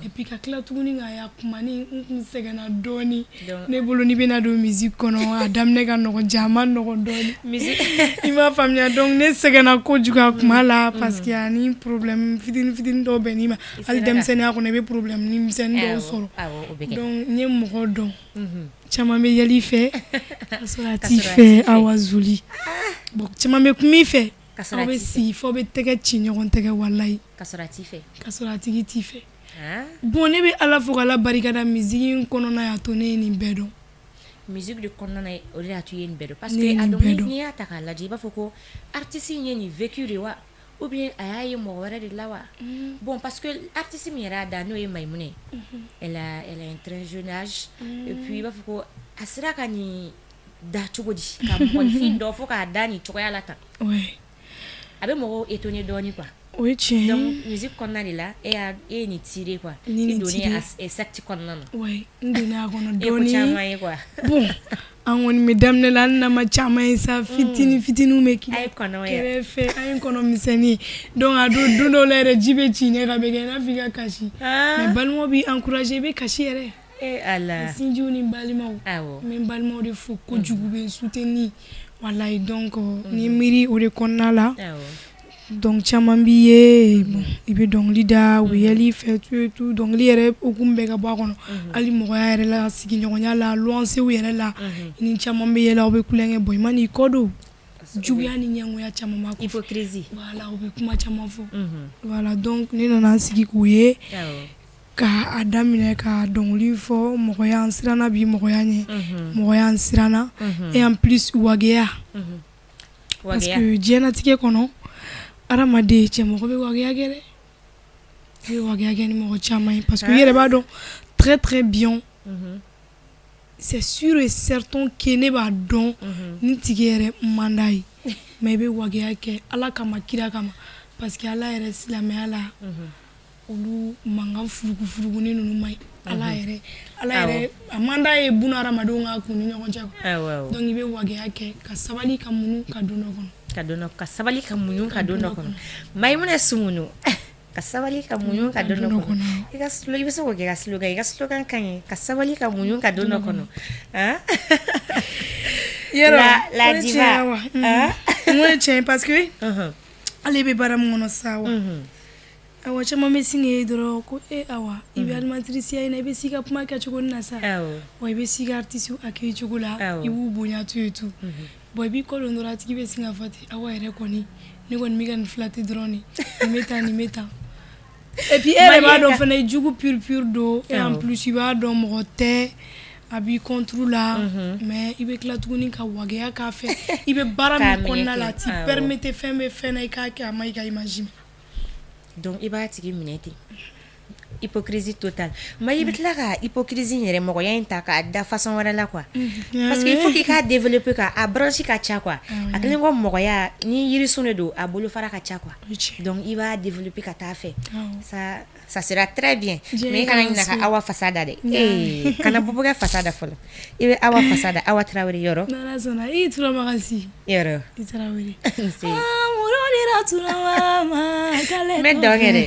Et puis ka tila tuguni k'a ye kuma ni n kun sɛgɛnna dɔɔni. Ne bolo, n'i bɛna don musique kɔnɔ, a daminɛ ka nɔgɔn, ja a ma nɔgɔn dɔɔni, i m'a faamuya? Donc ne sɛgɛnna kojugu a kuma la parce que ani problème fitinin fitinin dɔw bɛnn'i ma, hali denmisɛnninya kɔnɔ, i bɛ problème ni misɛnnin dɔw sɔrɔ. Donc n ye mɔgɔ dɔn caman bɛ yɛlɛ i fɛ ka sɔrɔ a t'i fɛ. Awa Zoli, bon, caman bɛ kuma i fɛ, aw bɛ sigi fo bɛ tɛgɛ ci ɲɔgɔn tɛgɛ, walayi. Ka sɔrɔ a t'i fɛ. Ka sɔrɔ a tigi t'i fɛ. Bon, ne bɛ Ala fo k'Ala barikada, musique in kɔnɔna y'a to ne ye nin bɛɛ dɔn. Musique de kɔnɔna, o de y'a to i ye nin bɛɛ dɔn, parce que a dɔnkili, n'i y'a ta k'a lajɛ, i b'a fɔ ko artiste in ye nin vécu de wa, ou bien a y'a ye mɔgɔ wɛrɛ de la wa? Bon, parce que artiste min yɛrɛ y'a da, n'o ye Maïmouna ye, elle a un très jeune âge, et puis i b'a fɔ ko a sera ka nin da cogo di ka mɔgɔninfin dɔn fo k'a da nin cogoya la tan, ouais, a bɛ mɔgɔw étonner dɔɔnin quoi. O ye tiɲɛ ye. Donc musique kɔnɔna de la e y'a e ye nin tirer quoi. N ye i nin donnen tirer. a secte kɔnɔna na. Ouais, n donna a kɔnɔ E ye ko dɔɔnin. caman ye quoi. Bon, an kɔni bɛ daminɛ la, hali n'an ma caman ye sa, fitinin fitininw bɛ k'i A ye kɔnɔ ye. kɛrɛfɛ, an ye kɔnɔ misɛnnin. Donc a don dɔw la yɛrɛ, ji bɛ ci ɲɛ kan, a bɛ kɛ i n'a fɔ i ka kasi. Ah. Mais balimaw b'i encourager, i bɛ kasi yɛrɛ. E Ala. Sinjiw ni n balimaw. Awɔ. N bɛ n balimaw de fo kojugu, bɛ n soutenir walayi. Donc n ye miiri o de kɔnɔna la. Donc caman b'i ye, bon, i bɛ dɔnkili da, u bɛ yɛlɛ i fɛ, tout et tout. Dɔnkili yɛrɛ hukumu bɛɛ ka bɔ a kɔnɔ, hali mɔgɔya yɛrɛ la, sigiɲɔgɔnya la, luwansew yɛrɛ la, i ni caman bɛ yɛlɛ, aw bɛ tulonkɛ. Bon, i man'i kɔ don, juguya ni ɲɛngoya caman b'a kɔfɛ. Hypocrisie. Voilà, u bɛ kuma caman fɔ. Voilà, donc ne nana n sigi k'u ye k'a daminɛ ka dɔnkili fɔ. Mɔgɔya, n siranna bi mɔgɔya ɲɛ, mɔgɔya n siranna, et en plus wageya, parce que diɲɛlatigɛ kɔnɔ, hadamaden, cɛ, mɔgɔ bɛ wageya kɛ dɛ. I bɛ wageya kɛ ni mɔgɔ caman ye, parce que i yɛrɛ b'a dɔn très très bien, c'est sûr et certain que ne b'a dɔn nin tigi yɛrɛ man d'a ye, mais i bɛ wageya kɛ Ala kama, kira kama, parce que Ala yɛrɛ, silamɛya la, olu mankan furuku furukuni ninnu man ɲi. Ala yɛrɛ, Ala yɛrɛ, a man d'a ye buna hadamadenw ka kun ni ɲɔgɔn cɛ quoi. Donc i bɛ wageya kɛ ka sabali, ka muɲu ka don dɔ kɔnɔ. Ka don dɔ, ka sabali, ka muɲu ka don dɔ kɔnɔ. Mayimuna Sumunu, ka sabali, ka muɲu ka don dɔ kɔnɔ. I ka i bɛ se k'o kɛ ka slogan, i ka slogan ka ɲi: ka sabali, ka muɲu ka don dɔ kɔnɔ. Han. Yɔrɔ la diva. N ko ye tiɲɛ ye, parce que ale bɛ baara min kɔnɔ sa wa, awa, caman bɛ sin k'e ye dɔrɔn ko e awa, i bɛ animatrice in na, i bɛ s'i ka kuma kɛcogo na sa wa, i bɛ s'i ka artiste accueil cogo la, i b'u bonya, tout et tout. Bon, i b'i kɔ don dɔrɔn, a tigi bɛ sin k'a fɔ ten: awa yɛrɛ kɔni, ne kɔni bɛ ka nin flatter dɔrɔn de, nin bɛ tan, nin bɛ tan. Et puis e yɛrɛ b'a dɔn fana, i jugu pur pur don, et en plus i b'a dɔn mɔgɔ tɛ a b'i contre la, mais i bɛ tila tuguni ka wageya k'a fɛ. I bɛ baara min kɔnɔna la, a t'i permettre fɛn bɛ fɛn na i k'a kɛ a ma i ka image ma. Donc i b'a tigi minɛ ten, hypocrisie totale. Mais i bɛ tila ka hypocrisie in yɛrɛ, mɔgɔya in ta k'a da façon wɛrɛ la quoi, parce que il faut k'i k'a développer, ka a branche ka ca quoi. A kɛlen ko mɔgɔya ni yirisun de don, a bolofara ka ca quoi. Donc i b'a développer ka taa fɛ, ça sera très bien. Mais i kana ɲinɛ ka Awa fasa da dɛ. Ee, kana bubukɛ fasa da fɔlɔ, i bɛ Awa fasa da, Awa Tarawele yɔrɔ. N'Ala sɔnna, i Turamagan si. Yɔrɔ. I Tarawele. Nse. Dira Turamagan ma k'ale N bɛ dɔn kɛ dɛ,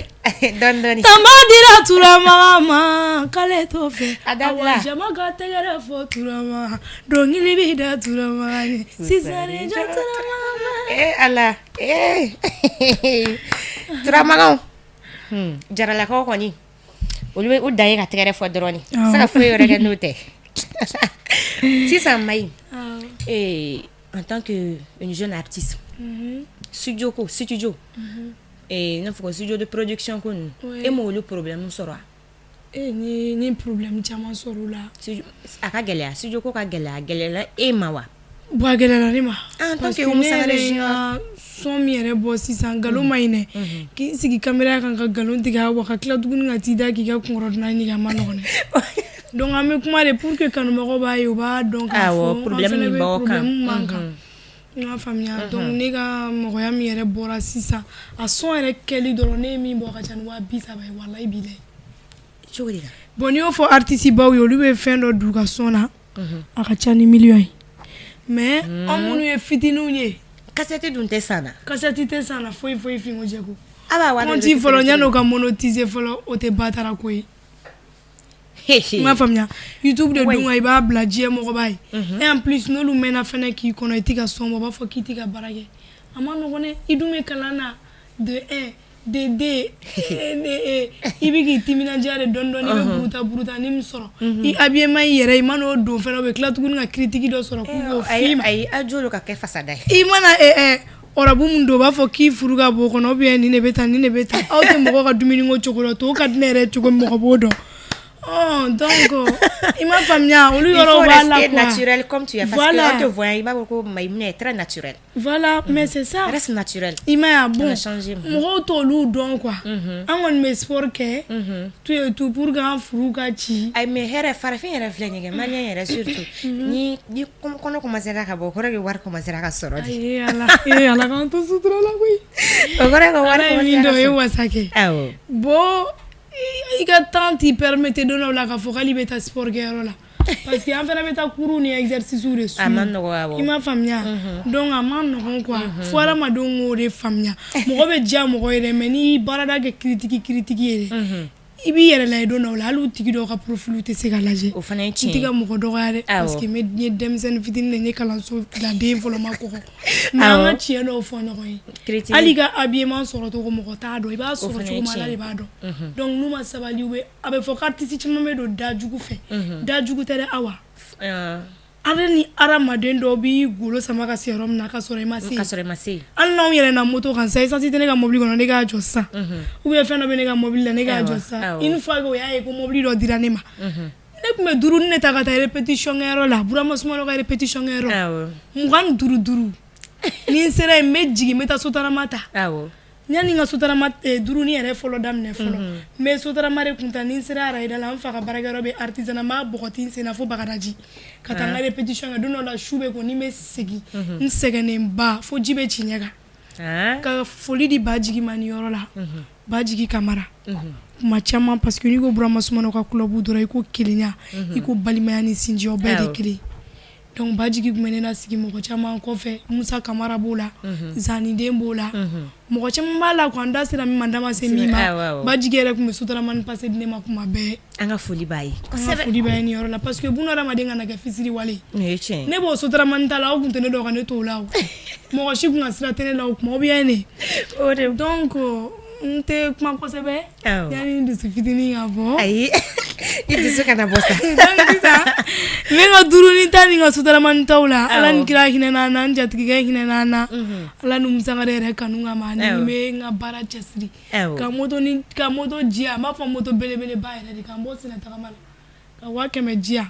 dɔɔni dɔɔni. Tanba dira Turamagan ma k'ale t'o fɛ. A dabila. Awa, jama ka tɛgɛrɛ fɔ Turamagan, dɔnkili bɛ da Turamagan ye sisan de, jɔ Turamagan ma. Ee Ala, ee Turamaganw, Jaralakaw kɔni, olu bɛ u dan ye ka tɛgɛrɛ fɔ dɔrɔn de, se ka foyi wɛrɛ kɛ n'o tɛ. Sisan Mayi, ee, en tant que une jeune artiste, studio ko, studio, ee, n'a fɔ ko studio de production ko ninnu, e m'olu problème sɔrɔ wa? E, ni problème caman sɔrɔ o la. A ka gɛlɛya, studio ko ka gɛlɛya, a gɛlɛyara e ma wa? Bon, a gɛlɛyara ne ma. En tant parce que que Oumou ne Sangaré yɛrɛ ye n junior. ka son min yɛrɛ bɔ sisan, nkalon ma ɲi dɛ, k'i sigi caméra kan ka nkalon tigɛ wa, ka tila tuguni ka t'i da k'i ka kunkɔrɔdonna ɲini, a ma nɔgɔn dɛ. Donc an bɛ kuma de pour que kanubagaw b'a ye, u b'a dɔn k'a fɔ an problème fana min bɛ b'aw kan. Problème b'an kan, i m'a faamuya? Donc ne ka mɔgɔya min yɛrɛ bɔra sisan, a son yɛrɛ kɛli dɔrɔn, ne ye min bɔ, a ka ca ni 30 000 ye, walayi bilayi. Cogo di la? Bon, n'i y'o fɔ artiste baw ye, olu bɛ fɛn dɔ d'u ka son na, a ka ca ni miliyɔn ye. Mais anw minnu ye fitininw ye, Cassette dun tɛ san na. Cassette tɛ san na, foyi foyi, finko jɛko. A b'a wari. Compte fɔlɔ, yan'o ka monétiser fɔlɔ, o tɛ batara ko ye. I m'a faamuya? YouTube de dun kan, i b'a bila, diɲɛ mɔgɔ b'a ye. Et en plus, n'olu mɛnna fɛnɛ k'i kɔnɔ, i tɛ ka son bɔ, u b'a fɔ k'i tɛ ka baara kɛ. A ma nɔgɔn dɛ. I dun bɛ kalan na de 1, de 2, i bɛ k'i timinandiya de dɔɔni dɔɔni, i bɛ buruta buruta ni min sɔrɔ, i habillement i yɛrɛ, i man'o don fɛnɛ, u bɛ tila tuguni ka critique dɔ sɔrɔ k'u b'o f'i ma. Ayi, a jo ka kɛ fasada ye. I mana robe min don, u b'a fɔ k'i furu ka bɔ o kɔnɔ, ou bien nin de bɛ tan, nin de bɛ tan. Aw tɛ mɔgɔ ka dumuni ko cogo dɔn, tɔw ka di ne yɛrɛ ye cogo min, mɔgɔ b'o dɔn. Donc i m'a faamuya, olu yɔrɔ b'a la quoi. Naturel comme tu es, parce que en te voyant, i b'a fɔ ko Maïmouna est très naturelle. Voilà, mais c'est ça. Reste naturel. I m'a ye, bon, mɔgɔw t'olu dɔn quoi. An kɔni bɛ sport kɛ tout et tout pour que an furu ka ci. Ayi, mais hɛrɛ farafin yɛrɛ filɛ nin ye kɛ, malien yɛrɛ surtout, ni kɔnɔ commencera ka bɔ, o kɔrɔ ye wari commencera ka sɔrɔ de. Ayi Ala, ee Ala k'an to sutura la koyi. O kɔrɔ ye ko wari Ala ye min commencera dɔn, o ye ka sɔrɔ. Wasa kɛ. Awɔ. Bon, i ka temps t'i permettre don dɔw la k'a fɔ k'ale bɛ taa sport kɛyɔrɔ la, parce que an fana bɛ taa cours ni exercice de suivre. A man nɔgɔn, awɔ. I m'a faamuya, donc a man nɔgɔn quoi. Fo hadamadenw k'o de faamuya. Mɔgɔ bɛ diya mɔgɔ ye dɛ, mais n'i baarada kɛ critique critique ye dɛ, i b'i yɛrɛ lajɛ don dɔw la, hali u tigi dɔw ka profil tɛ se ka lajɛ. O fana ye N tiɲɛ tɛ ye. ka mɔgɔ dɔgɔya dɛ, parce que n ye denmisɛnnin fitinin de ye, n ye kalanso bila den fɔlɔ ma kɔgɔ, mais an ka tiɲɛ dɔw fɔ ɲɔgɔn ye. Critique. Hali i ka habillement sɔrɔ cogo, mɔgɔ t'a dɔn. I b'a sɔrɔ Fana cogo ye min, Ala tiɲɛ de ye. b'a dɔn. Donc n'u ma sabali, u bɛ a bɛ fɔ ko artiste caman bɛ don da jugu fɛ. Da jugu tɛ dɛ, Awa. Ala ni hadamaden dɔw b'i golo sama ka se yɔrɔ min na, ka sɔrɔ i ma se. Ka sɔrɔ i ma se. Hali n'anw yɛlɛnna moto kan sisan, essence tɛ ne ka mobili kɔnɔ, ne k'a jɔ sisan, ou bien fɛn dɔ bɛ ne ka mobili la, ne k'a jɔ sisan, une fois que o y'a ye ko mobili dɔ dira ne ma, ne tun bɛ duuru ne ta ka taa répétition kɛyɔrɔ la, Burama Sumano ka répétition kɛyɔrɔ, 25 duuru. Ni n sera yen, n bɛ jigin, n bɛ taa Sotarama ta. Yanni n ka Sotarama duurunin yɛrɛ fɔlɔ daminɛ fɔlɔ, n bɛ Sotarama de kun ta. Ni n sera Arayida la, n fa ka baarakɛyɔrɔ bɛ artisanat, n b'a bɔgɔti n sen na fo Bagadaji ka taa n ka répétition kɛ. Don dɔ la, su bɛ ko, ni n bɛ segin, n sɛgɛnnenba fo ji bɛ ci ɲɛ kan. Ka foli di Bajigi ma nin yɔrɔ la, Bajigi Kamara, kuma caman, parce que n'i ko Burama Sumano ka club dɔrɔn, i ko kelenya, i ko balimaya ni sinji, aw bɛɛ de kelen. Donc Bajigi tun bɛ ne lasigi mɔgɔ caman kɔfɛ. Musa Kamara b'o la, Zaniden b'o la, mɔgɔ caman b'a la quoi. N da sera min ma, n da ma se min ma. Bajigi yɛrɛ tun bɛ Sotaramani passe di ne ma kuma bɛɛ. An ka foli b'a ye. An ka foli b'a ye nin yɔrɔ la, parce que buna hadamaden kana kɛ fisiriwale. O ye tiɲɛ ye. Ne b'o Sotaramani ta la, aw tun tɛ ne dɔn ka ne to o la o. Mɔgɔ si tun ka sira tɛ ne la o kuma, ou bien ne. O de. Donc n tɛ kuma kosɛbɛ yanni n dusu fitinin ka bɔ. Ayi, i dusu kana bɔ sa. Donc sisan n bɛ n ka duurunin ta ni n ka Sotaramani taw la. Ala ni kira hinɛ na, n jatigikɛ hinɛ na, Ala ni Musangare yɛrɛ kanu kama, ani n bɛ n ka baara cɛsiri ka moto ni ka moto diya. N b'a fɔ moto belebeleba yɛrɛ de, ka n bɔ senna tagama la ka 100 000 diya.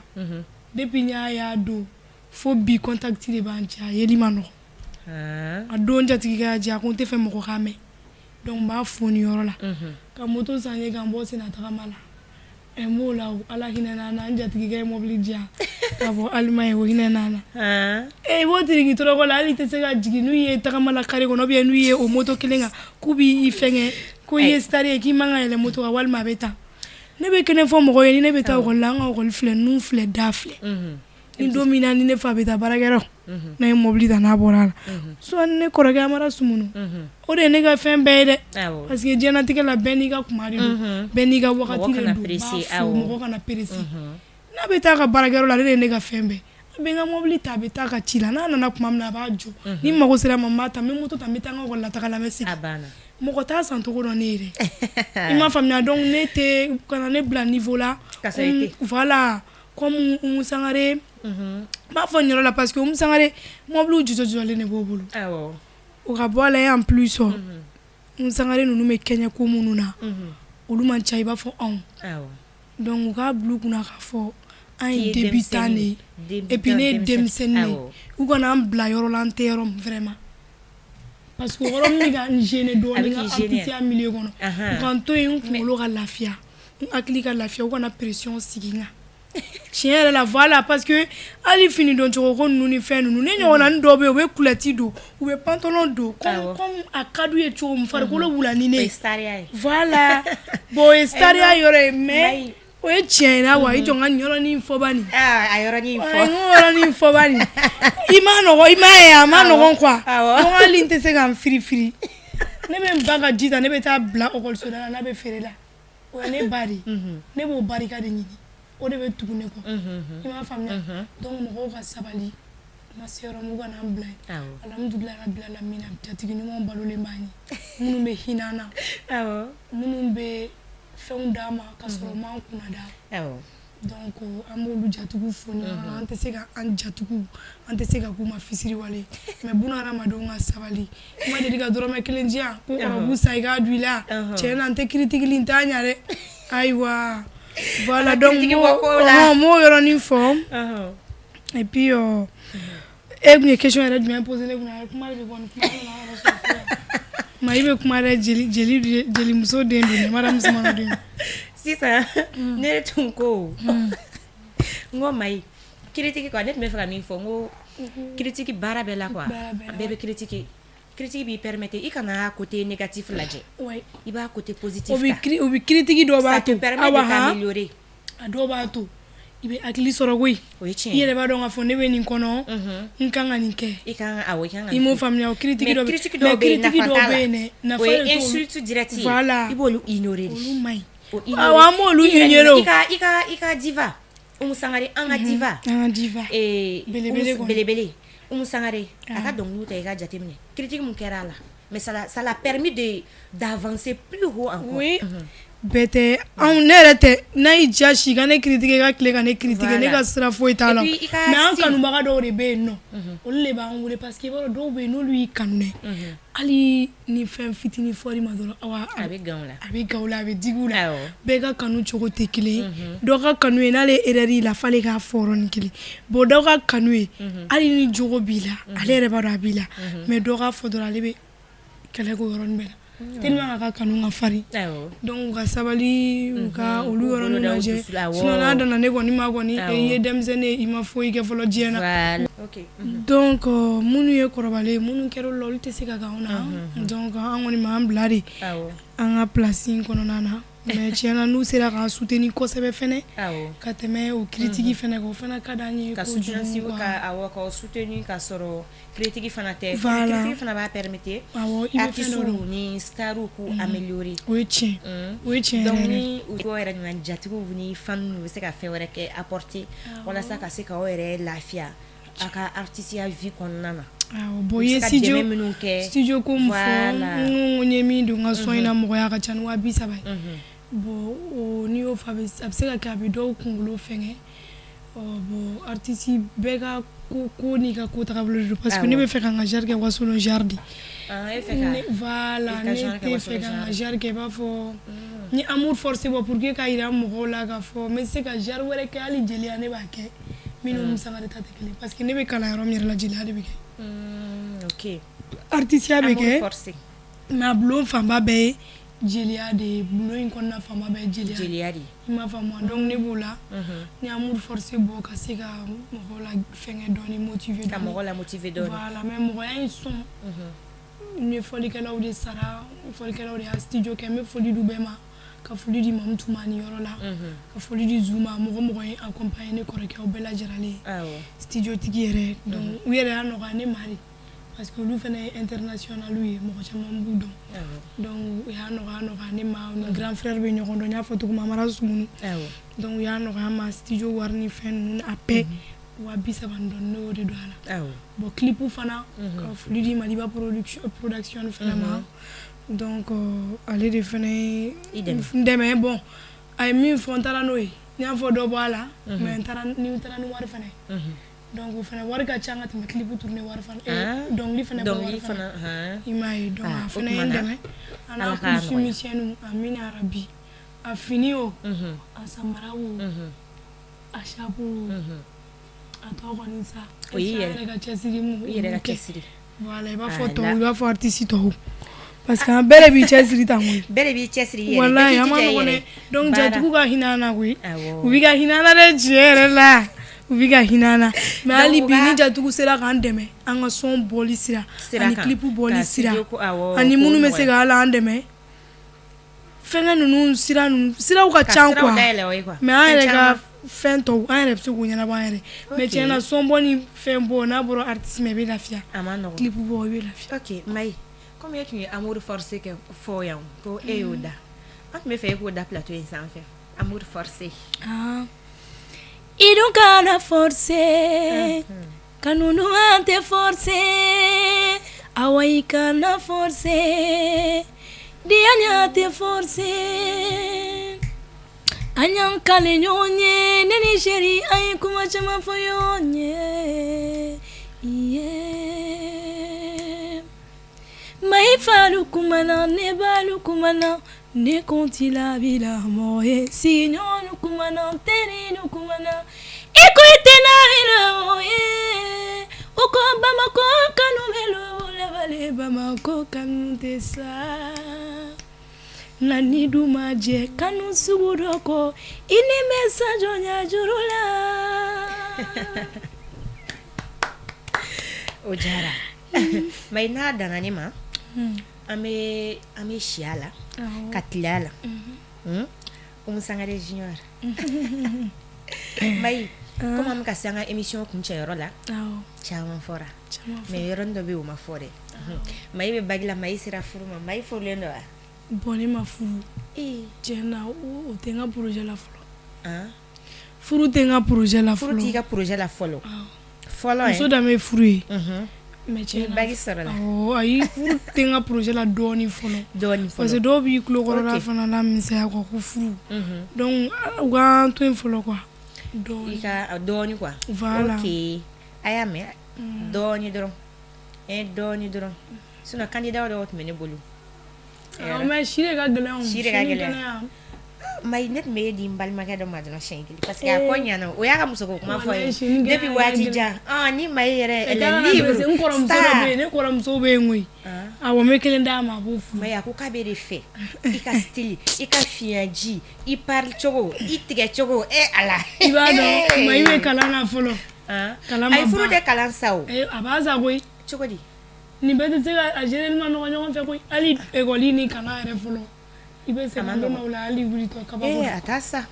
Depuis n y'a y'a don fo bi, contact de b'an cɛ, a yeli ma nɔgɔn. A don jatigikɛ y'a diya, ko n tɛ fɛ mɔgɔ k'a mɛn. Donc n b'a fo nin yɔrɔ la, ka moto san ye, ka n bɔ senna tagama la. N b'o la, Ala hinɛ na, n jatigikɛ ye mobili diya ka bɔ Allemagne, o hinɛ na. I b'o tiriki tɔrɔkɔ la, hali i tɛ se ka jigin. N'u ye tagama la carré kɔnɔ, ou bien n'u ye o moto kelen kan, k'u b'i fɛngɛ ko i ye star ye, k'i man ka yɛlɛ moto kan, walima a bɛ taa. Ne bɛ kelen fɔ mɔgɔw ye, ni ne bɛ taa école la, an ka école filɛ, nun filɛ, da filɛ. Ni don min na ni ne fa bɛ taa baarakɛyɔrɔ, n'a ye mobili ta, n'a bɔra a la, soit ne kɔrɔkɛ Amara Sumunu, o de ye ne ka fɛn bɛɛ ye dɛ, parce que diɲɛlatigɛ la, bɛɛ n'i ka kuma de don, bɛɛ n'i ka wagati de don. Mɔgɔ kana presser. N'a bɛ taa ka baarakɛyɔrɔ la, ale de ye ne ka fɛn bɛɛ. A bɛ n ka mobili ta, a bɛ taa ka ci la. N'a nana tuma min na, a b'a jɔ. Ni mago sera a ma, n b'a ta, n bɛ moto ta, n bɛ taa n ka école la taga la, n bɛ segin. Mɔgɔ t'a san cogo dɔn ne ye dɛ, i m'a faamuya. Donc ne tɛ kana ne bila niveau la, voilà, comme Umu Sangare. N b'a fɔ nin yɔrɔ la parce que Umu Sangare, mobiliw jɔ jɔlen de b'o bolo, o ka bɔ a la. En plus, Umu Sangare ninnu bɛ kɛɲɛ ko minnu na, olu man ca i b'a fɔ anw. Donc u k'a bila u kunna k'a fɔ an ye débutant de ye, et puis ne ye denmisɛnnin de ye. U kana an bila yɔrɔ la, an tɛ yɔrɔ min vraiment, parce que o yɔrɔ min bɛ ka n gêner dɔɔnin n ka artiste milieu kɔnɔ. U ka n to yen, n kunkolo ka lafiya, n hakili ka lafiya. U kana pression sigi n kan, tiɲɛ yɛrɛ la. Voilà, parce que hali fini don cogo ko ninnu ni fɛn ninnu, ne ɲɔgɔnnanin dɔw bɛ yen, u bɛ culotte don, u bɛ pantalon don comme a ka d'u ye cogo min, farikolo b'u la ni ne ye. Voilà, bon, o ye star ya yɔrɔ ye, mais o ye tiɲɛ ye wa. I jɔ n ka nin yɔrɔnin fɔ bani. A yɔrɔnin fɔ. N k'o yɔrɔnin fɔ bani. I ma nɔgɔn, i m'a ye, a ma nɔgɔn quoi. Donc hali n tɛ se ka n firi firi, ne bɛ n ba ka ji ta, ne bɛ taa bila école da la, n'a bɛ feere la, o ye ne ba de ye. Ne b'o barika de ɲini, o de bɛ tugu ne kɔ, i m'a faamuya. Donc mɔgɔw ka sabali, ma se yɔrɔ min, u kana an bila yen. Alhamdulilahi rabil alamina, jatigi ɲumanw balolen b'an ye, minnu bɛ hinɛ an na, minnu bɛ fɛnw d'an ma ka sɔrɔ u m'an kunna da. Donc an b'olu jatigiw fo nin yɔrɔ la. An tɛ se ka an jatigiw, an tɛ se ka k'u ma fisiriwale, mais buna hadamadenw ka sabali. I ma deli ka dɔrɔmɛ kelen di yan ko robe san i k'a don i la, tiɲɛ na, n tɛ critique n t'a ɲɛ dɛ. Ayiwa. Voilà, donc n m'o yɔrɔnin fɔ. Et puis e tun ye question yɛrɛ jumɛn poser ne kunna? Kuma de bɛ bɔ nin kuma ma, i bɛ kuma dɛ. Jeli jeli jelimuso den don, madame Sumano den. Sisan ne tun ko n ko Mayi, critique quoi, ne tun bɛ fɛ ka min fɔ, n ko critique baara bɛɛ la quoi, bɛɛ bɛ critique. Critique b'i permettre i kana côté négatif lajɛ, i b'a côté positif. O bɛ critique dɔw b'a to awa améliorer. A dɔw b'a to i bɛ hakili sɔrɔ koyi. O ye tiɲɛ. I yɛrɛ b'a dɔn k'a fɔ ne bɛ nin kɔnɔ, n kan ka nin kɛ. I kan, awɔ, i kan ka. I m'o faamuya. O critique dɔ, critique dɔw bɛ yen, nafa t'a la. Nafa, o ye insulte direct ye. Voilà. I b'olu ignorer de. Olu man ɲi. Awɔ, an b'olu ignorer. I ka diva Umu Sangare, an ka diva. An ka diva. Belebele kɔni. Belebele Umu Sangare, a ka dɔnkiliw ta, i ka jateminɛ critique mun kɛra a la, mais ça l'a permis de d'avancer plus haut encore. Oui. Bɛɛ tɛ anw, ne yɛrɛ tɛ. N'a y'i diya si ka ne critiquer, ka tile ka ne critiquer, ne ka sira foyi t'a la. Mais an kanubaga dɔw de bɛ yen nɔ, olu de b'an wele, parce que i b'a dɔn, dɔw bɛ yen, n'olu y'i kanu dɛ, hali ni fɛn fitinin fɔr'i ma dɔrɔn, awa, a bɛ gan o la. A bɛ gan o la, a bɛ digi u la. Bɛɛ ka kanu cogo tɛ kelen ye. Dɔ ka kanu ye, n'ale ye erreur y'i la, f'ale k'a fɔ yɔrɔnin kelen. Bon, dɔw ka kanu ye, hali ni jogo b'i la, ale yɛrɛ b'a dɔn a b'i la, mais dɔ k'a fɔ dɔrɔn, ale bɛ kɛlɛ k'o yɔrɔnin bɛɛ la, tellement a ka kanu ka farin. Donc u ka sabali, u ka olu yɔrɔnin lajɛ. Sinon n'a danna ne kɔni ma kɔni, i ye denmisɛnnin ye, i ma foyi kɛ fɔlɔ diɲɛ na. Donc minnu ye kɔrɔbalen, minnu kɛra olu la, olu tɛ se ka kɛ anw na. Donc an kɔni m'an bila de an ka place in kɔnɔna na. Mais tiɲɛna, n'u sera k'an soutenir kosɛbɛ fɛnɛ ka tɛmɛ o critique fɛnɛ kan, o fana ka d'an ye. Ka soutenir, ka, awɔ, k'aw soutenir ka sɔrɔ critique fana tɛ. Critique fana b'a permettre artistes ni stars k'u améliorer. O ye tiɲɛ, o ye tiɲɛ. Donc ni u yɛrɛ ɲuman, jatigiw ni fans bɛ se ka fɛn wɛrɛ kɛ, apporter walasa ka se k'aw yɛrɛ lafiya a ka artiste vie kɔnɔna na. Awɔ, bon, i ye studio minnu kɛ, studio ko min fɔ, n ko n ye min don n ka son in na, mɔgɔya ka ca ni 30 000 ye. Bon, o n'i y'o fɔ, a bɛ se ka kɛ a bɛ dɔw kunkolo fɛngɛ. Bon, artiste bɛɛ ka ko n'i ka ko tagabolo don, parce que ne bɛ fɛ ka n ka genre kɛ wasolon genre de. Voilà, ne tɛ fɛ ka n ka genre kɛ i b'a fɔ ni amour forcé bɔ, pour que ka yira mɔgɔw la k'a fɔ n bɛ se ka genre wɛrɛ kɛ. Hali jeliya, ne b'a kɛ min ni Umu Sangare ta tɛ kelen, parce que ne bɛ kalan yɔrɔ min yɛrɛ la, jeliya de bɛ kɛ. Ok. Artisiya bɛ kɛ, mais a bulon fanba bɛɛ ye jeliya de ye. Bulon in kɔnɔna fanba bɛɛ ye jeliya. Jeliya de. I m'a faamu? Donc ne b'o la, ni amour forcé bɔ ka se ka mɔgɔw la fɛngɛ dɔɔni, motiver. Ka mɔgɔw la motiver dɔɔni. Voilà. Mais mɔgɔya in sɔn, n ye fɔlikɛlaw de sara, fɔlikɛlaw de y'a studio kɛ. N bɛ foli d'u bɛɛ ma, ka foli di Mamutu ma nin yɔrɔ la, ka foli di Zu ma, mɔgɔ mɔgɔ ye accompagner, ne kɔrɔkɛw bɛɛ lajɛlen, studio tigi yɛrɛ. Donc u yɛrɛ y'a nɔgɔya ne ma de, parce que olu fana ye international ye, mɔgɔ caman b'u dɔn. Donc u y'a nɔgɔya ne ma. Ni grand frère bɛ ɲɔgɔn dɔn, n y'a fɔ cogo min, Amara Sumunu. Donc u y'a nɔgɔya n ma, studio wari ni fɛn ninnu, a bɛɛ 30 000 ni dɔɔni, ne y'o de don a la. Bon, clip fana, ka foli di Maliba production fana ma. Donc ale de fana ye n dɛmɛ. Bon, a ye min fɔ, n taara n'o ye. N y'a fɔ dɔ bɔ a la, mais n taara ni n taara ni wari fana ye. Donc o fana wari ka ca ka tɛmɛ clip tourner wari fana, dɔnkili fana bɔ wari fana, i m'a ye? Donc a fana ye n dɛmɛ, a n'a kulusi misɛnninw. Amina yarabi. A fini o, a samara o, a chapeau o, a tɔ kɔni sa. O y'i yɛrɛ ka cɛsiri. I yɛrɛ ka cɛsiri. Voilà, i b'a fɔ tɔw, i b'a fɔ artiste tɔw, parce que an bɛɛ de b'i cɛsiri tan koyi. Bɛɛ de b'i cɛsiri i yɛrɛ. Walahi, a ma nɔgɔn dɛ. Donc jatigiw ka hinɛ an na koyi. U bɛ ka hinɛ an na dɛ, tiɲɛ yɛrɛ la, u bɛ ka hinɛ an na. Mais hali bi, ni jatigiw sera k'an dɛmɛ an ka son bɔli sira ani clip bɔli sira, ani minnu bɛ se ka hali an dɛmɛ fɛnkɛ ninnu sira ninnu, siraw ka ca quoi. Mais an yɛrɛ ka fɛn tɔw, an yɛrɛ bɛ se k'o ɲɛnabɔ an yɛrɛ. Mais tiɲɛ na, son bɔ ni fɛn bɔ, n'a bɔra artiste ma, i bɛ lafiya. A ma nɔgɔn. Clip bɔ, i bɛ lafiya. Ok Mayi, komi e tun ye amour forcé kɛ fɔ yan ko e y'o da, an tun bɛ fɛ e k'o da plateau in sanfɛ, amour forcé. Ah. I dun kana forcer, kanu duman tɛ forcer, awa i kana forcer, diya tɛ forcer. An y'an kale ɲɔgɔn ye, ne ni chéri, an ye kuma caman fɔ ɲɔgɔn ye. Iye. Mayi falu kumana, ne balu kumana, ne kɔnti la bila mɔgɔ ye, sigiɲɔgɔnw. kumana, n teri nu kumana, i ko i tɛna o ye, u ko Bamakɔ kanu bɛ labale, Bamakɔ kanu tɛ sa, nka ni dun ma jɛ kanu sugu dɔ kɔ, i ni bɛ sa jɔnya juru la. O diyara. Mayi, n'a danna ne ma, an bɛ si a la ka tile a la. Umu Sangare Junior, Mayi, komi an bɛ ka se an ka émission kuncɛyɔrɔ la, caman fɔra, mais yɔrɔnin dɔ bɛ yen, o ma fɔ dɛ. Mayi bɛ bac la, Mayi sera furu ma. Mayi furulen don wa? Bon, ne ma furu. Tiɲɛ na, o tɛ n ka projet la fɔlɔ. Furu tɛ n ka projet la fɔlɔ. Furu t'i ka projet la fɔlɔ fɔlɔ? Muso danbe ye furu ye, mais tiɲɛ na, bac sɔrɔla. Ayi, furu tɛ n ka projet la dɔɔnin fɔlɔ. Dɔɔnin fɔlɔ. Parce que dɔw b'i tulo kɔrɔla fana la misɛnya quoi, ko furu, donc u k'an to yen fɔlɔ quoi. Dɔɔnin. I ka dɔɔnin quoi. Voilà. Ok, a y'a mɛn, dɔɔnin dɔrɔn, dɔɔnin dɔrɔn, sinon candidat dɔw tun bɛ ne bolo. Mais si de ka gɛlɛn o. Si de ka gɛlɛn. Mayi, ne tun bɛ e di n balimakɛ dɔ ma dɔrɔn siɲɛ kelen, parce que a ko ɲɛna, o y'a ka musoko kuma fɔ n ye depuis waati jan. Ni Mayi yɛrɛ, elle est libre. N kɔrɔmuso dɔ bɛ yen, ne kɔrɔmuso bɛ yen koyi. Awɔ, n bɛ kelen d'a ma, a b'o furu. Mayi, a ko k'a b'e de fɛ, i ka style, i ka fiɲɛji, i pari cogo, i tigɛ cogo, e Ala. I b'a dɔn, Mayi bɛ kalan na fɔlɔ. Kalan ma ban. Ayi, furu tɛ kalan sa o. A b'a sa koyi. Cogo di? Nin bɛɛ tɛ se ka a gérer ma nɔgɔ ɲɔgɔn fɛ koyi, hali école ni kalan yɛrɛ fɔlɔ. I bɛ sɛgɛn don dɔw la, hali wulitɔ kabako. A t'a sa,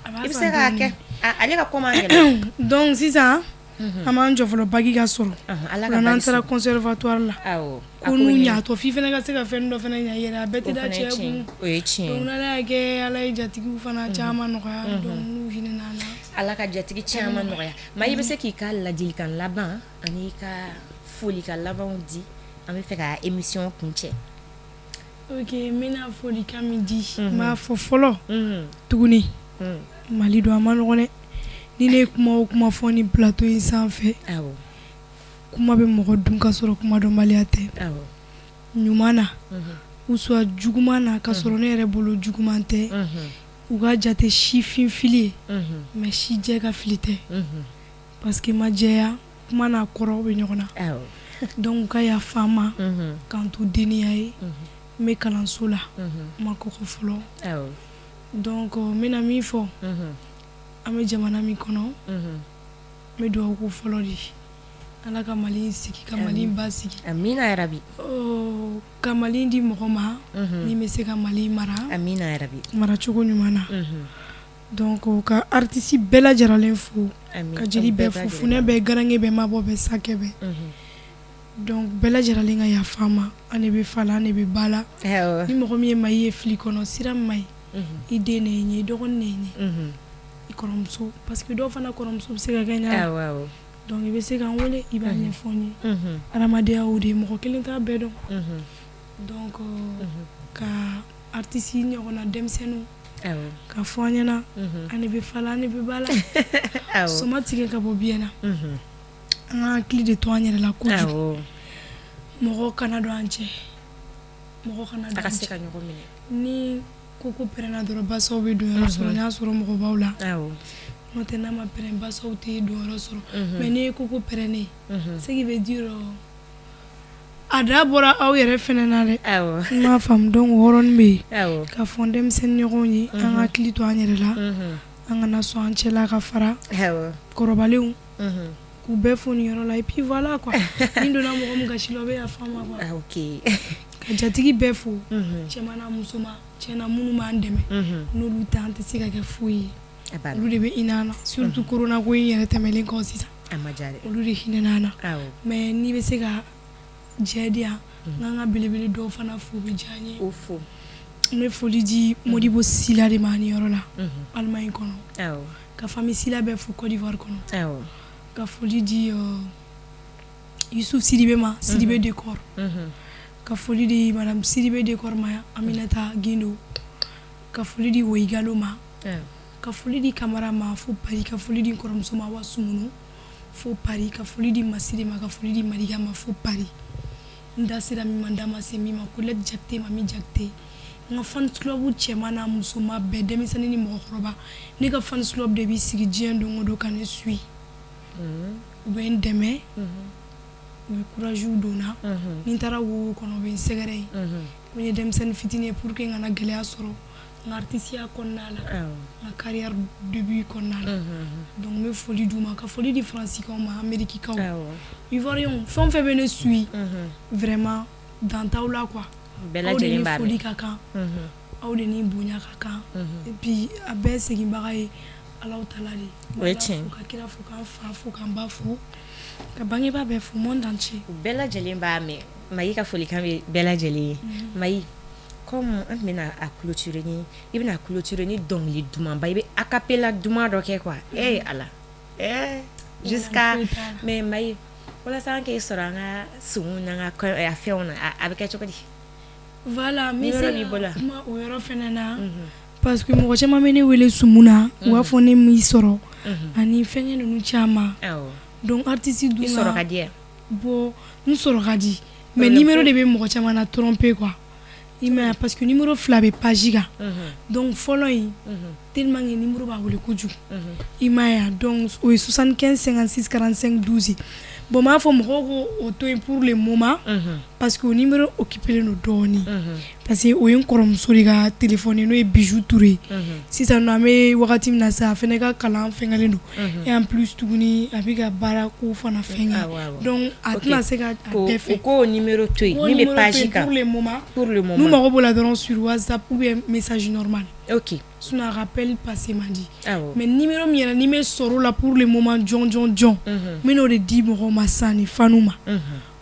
i bɛ se k'a kɛ, ale ka ko man gɛlɛn. Donc sisan an b'an jɔ fɔlɔ, bac ka sɔrɔ. Ala ka n'an taara conservatoire la, ko n'u ɲatɔ f'i fana ka se ka fɛn dɔ fana ɲɛ i yɛrɛ, a bɛɛ tɛ da cɛ kun. O ye tiɲɛ ye. Donc n'Ala y'a kɛ, Ala ye jatigiw fana caman nɔgɔya, donc n'u hinɛna an na. Ala ka jatigi caman nɔgɔya. Mayi, i bɛ se k'i ka ladilikan laban ani i ka folikan labanw di, an bɛ fɛ ka émission kuncɛ. Ok, n bɛna folikan min di, n b'a fɔ fɔlɔ tuguni, Mali don, a ma nɔgɔn dɛ. Ni ne ye kuma o kuma fɔ ni plateau in sanfɛ, kuma bɛ mɔgɔ dun ka sɔrɔ kuma dɔnbaliya tɛ, ɲuman na ou soit juguman na, ka sɔrɔ ne yɛrɛ bolo juguman tɛ. U ka jate sifin fili ye, mais si jɛ ka fili tɛ, parce que ma jɛya, kuma n'a kɔrɔ bɛ ɲɔgɔn na. Donc u ka yafa n ma, k'an to denniya ye, n bɛ kalanso la, n ma kɔkɔ fɔlɔ. Donc n bɛna min fɔ, an bɛ jamana min kɔnɔ, n bɛ dugawu ko fɔlɔ de, Ala ka Mali sigi, ka Mali ba sigi. Amina yarabi. Ka Mali di mɔgɔ ma min bɛ se ka Mali mara. Amina yarabi. Maracogo ɲuman na. Donc ka artiste bɛɛ lajɛlen fo, ka jeli bɛɛ fo, funɛ bɛɛ, garange bɛɛ, mabɔ bɛɛ, sakɛ bɛɛ. Donc bɛɛ lajɛlen ka yafa n ma, an de bɛ fa la, an de bɛ ba la. Ni mɔgɔ min ye Mayi ye fili kɔnɔ, sira ma ɲi, i den de ye n ye, i dɔgɔnin de ye n ye, i kɔrɔmuso, parce que dɔw fana kɔrɔmuso bɛ se ka kɛ n ɲɛna. Donc i bɛ se ka n wele, i b'a ɲɛfɔ n ye. Adamadenya o de ye, mɔgɔ kelen t'a bɛɛ dɔn. Donc ka artiste ɲɔgɔnna denmisɛnninw ka fɔ an ɲɛna, an de bɛ fa la, an de bɛ ba la, sɔma tigɛ ka bɔ biɲɛ na, an ka hakili de to an yɛrɛ la kojugu, mɔgɔ kana don an cɛ, mɔgɔ kana don an cɛ. Ni ko ko pɛrɛnna dɔrɔn, basaw bɛ don yɔrɔ sɔrɔ. N y'a sɔrɔ mɔgɔbaw la, n'o tɛ n'a ma pɛrɛn, basaw tɛ don yɔrɔ sɔrɔ. Mais n'i ye ko ko pɛrɛnnen, ce qui veut dire a da bɔra aw yɛrɛ fana na dɛ, n m'a faamu. Donc o yɔrɔnin bɛ yen ka fɔ n denmisɛnnin ɲɔgɔnw ye, an ka hakili to an yɛrɛ la, an kana sɔn an cɛla ka fara kɔrɔbalenw, k'u bɛɛ fo nin yɔrɔ la. Et puis voilà quoi, ni donna mɔgɔ min gasi la, o bɛ yafa n ma quoi. Ka jatigi bɛɛ fo, cɛman n'a musoman, tiɲɛna minnu b'an dɛmɛ, n'olu tɛ an tɛ se ka kɛ foyi ye, olu de bɛ hinɛ an na, surtout corona ko in yɛrɛ tɛmɛlen kɔ sisan, olu de hinɛna an na. Mais n'i bɛ se ka jɛ di yan, n k'an ka belebele dɔw fana fo, o bɛ diya n ye. O fo. N bɛ foli di Modibo Sila de ma nin yɔrɔ la, Allemagne kɔnɔ, ka famille Sila bɛɛ fo Côte d'Ivoire kɔnɔ, ka foli di Yusuf Sidibe ma, Sidibe Décor, ka foli di madame Sidibe Décor ma, Aminata Guindo, ka foli di Woyigalo ma, ka foli di Kamara ma fo Paris, ka foli di n kɔrɔmuso ma Awa Sumunu fo Paris, ka foli di Masire ma, ka foli di Mariga ma fo Paris. N da sera min ma, n da ma se min ma, Colette Jakite, Mami Jakite. N ka fans club cɛman n'a musoman bɛɛ, denmisɛnnin ni mɔgɔkɔrɔba, ne ka fans club de b'i sigi diɲɛ don o don ka ne suit, u bɛ n dɛmɛ, u bɛ courage don n na. Ni n taara wo kɔnɔ, u bɛ n sɛgɛrɛ yen ko n ye denmisɛnnin fitinin ye, pour que n kana gɛlɛya sɔrɔ n ka artisiya kɔnɔna la, n ka carrière début kɔnɔna la. Donc n bɛ foli d'u ma, ka foli di Faransikaw ma, Amériquekaw, Ivoiriens, fɛn o fɛn bɛ ne suit, vraiment dan t'aw la quoi. Bɛɛ lajɛlen Aw de ni b'a mɛn. foli ka kan, aw de ni bonya ka kan. Et puis a bɛɛ seginbaga ye Alahu taala de ye. O ye tiɲɛ ye. Ka kira fo, k'an fa fo, k'an ba fo, ka bangebaa bɛɛ fo, monde entier. U bɛɛ lajɛlen b'a mɛn. Mayi ka folikan bɛ bɛɛ lajɛlen ye. Mayi, comme an tun bɛna a clôturer ni, i bɛna clôturer ni dɔnkili dumanba, i bɛ a cappella duman dɔ kɛ quoi. E Ala, eh, jusqu'à Foyi t'a la. Mais Mayi, walasa an k'e sɔrɔ an ka sumu n'an ka fɛnw na, a bɛ kɛ cogo di? Voilà, n bɛ Numéro se b'i bolo ka wa? kuma o yɔrɔ fɛnɛ na, parce que mɔgɔ caman bɛ ne wele sumu na, u b'a fɔ ne m'i sɔrɔ ani fɛnkɛ ninnu caman. Donc artiste dun I sɔrɔ ka di yan? Bon, n sɔrɔ ka di, mais Problème numéro foyi. de bɛ mɔgɔ caman na tromper quoi, i m'a ye, parce que numéro fila bɛ page kan. Donc fɔlɔ in, tellement que numéro b'a wele kojugu, i m'a ye wa. Donc o ye 75 56 45 12 ye. Bon, n b'a fɔ mɔgɔw ko o to yen pour le moment, parce que o numéro occupé len don dɔɔnin, parce que o ye n kɔrɔmuso de ka téléphone ye, n'o ye Bijou Touré ye. Sisan nɔ, an bɛ wagati min na sisan, a fɛnɛ ka kalan fɛngɛlen don, et en plus tuguni a bɛ ka baara ko fana fɛngɛ, donc a tɛna se ka a bɛɛ fɛ. O k'o numéro to yen min bɛ page kan. Pour le moment. Pour le moment. N'u mago b'o la dɔrɔn, sur WhatsApp ou bien message normal. Sinon a rappel passé man di. Mais numéro min yɛrɛ ni bɛ sɔrɔ o la pour le moment jɔn jɔn jɔn, n bɛ n'o de di mɔgɔw ma sisan ni fanu ma.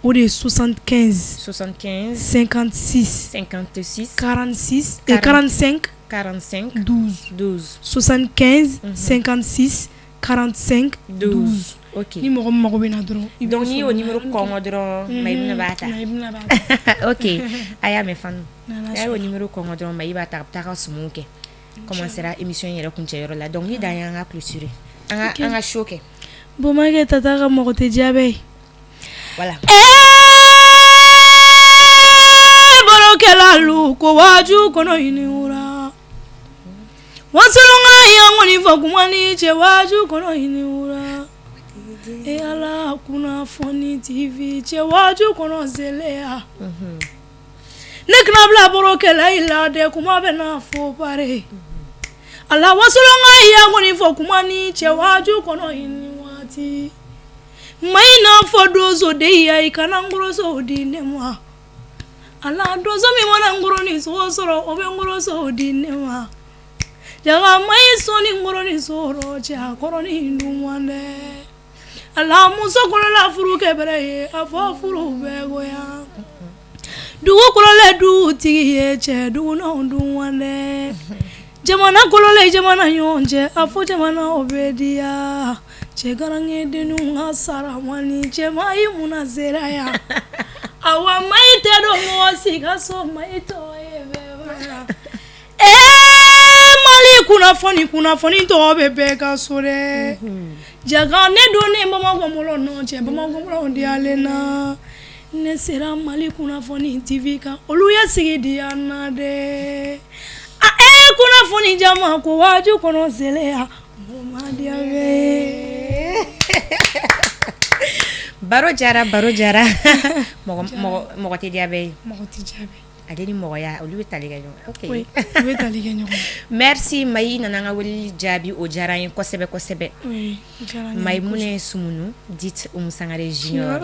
O de ye 75 75 56 56 46 et 45 45 12. 12. 75 56 45 12. Ok. Ni mɔgɔ min mago bɛ na dɔrɔn, i bɛ Donc n'i y'o sɔrɔ. numéro kɔngɔ dɔrɔn, Mayimuna b'a ta. Mayimuna b'a ta. Ok, a y'a mɛn fanu. N'Ala A y'o sɔnna. numéro kɔngɔ dɔrɔn, Mayi b'a ta, a bɛ taa ka sumuw kɛ. Commencera émission yɛrɛ kuncɛyɔrɔ la. Donc ni dan y'an ka clôturer. An ka an ka show kɛ. Bon, makɛ tata ka mɔgɔ tɛ diya bɛɛ ye. Voilà. Barokɛlalu ko waaju kɔnɔ ɲini wura, wasolonka yan kɔni fɔ kuma ni cɛ waaju kɔnɔ ɲini wura, e Ala kunnafoni TV cɛ waaju kɔnɔ zeleya ne kana bila barokɛla i la dɛ, kuma bɛ na fɔ pare ala. Wasolonka yan kɔni fɔ kuma ni cɛ waaju kɔnɔ ɲini waati ma i n'a fɔ donso de ya, i kana n kɔrɔso di ne ma. Ala, donso min mana n kɔrɔ ni sogo sɔrɔ, o bɛ n kɔrɔso di ne ma. Jaga ma i sɔn ni n kɔrɔ ni sɔrɔ cɛ, a kɔrɔ ni duman dɛ. Ala, muso kɔnɔla furu kɛ bɛrɛ ye, a fɔ furu bɛ goya. Dugu kɔnɔla dugutigi ye cɛ, dugunaw duman dɛ. Jamana kɔnɔla jamana ɲɔgɔn cɛ, a fɔ jamana o bɛ diya cɛ. Garankɛ ka saramani cɛ, ma i munna sera yan? Awa, ma i tɛ don mɔgɔ si ka so, ma i tɔgɔ ye bɛɛ. Ee, Mali kunnafoni, kunnafoni tɔgɔ bɛ bɛɛ ka so dɛ. Jaga ne don ne Bamakɔ mɔlɔ nɔ cɛ, Bamakɔ mɔlɔ diyalen na. Ne sera Mali kunnafoni TV kan, olu ye sigi diya n na dɛ. A e kunnafoni jama ko waaju kɔnɔ zeleya mɔgɔ ma diya bɛɛ. Baro jara, baro jara. Mɔgɔ mɔgɔ mɔgɔ tɛ diya bɛɛ ye. Mɔgɔ tɛ diya bɛɛ. Ale ni mɔgɔya, olu bɛ tali kɛ ɲɔgɔn. Ok. Oui, u bɛ tali kɛ ɲɔgɔn. Merci Mayi, nana an ka weleli jaabi, o diyara an ye kosɛbɛ kosɛbɛ. Oui, o diyara n ye. Maïmouna Soumounou, dite Oumou Sangare Junior.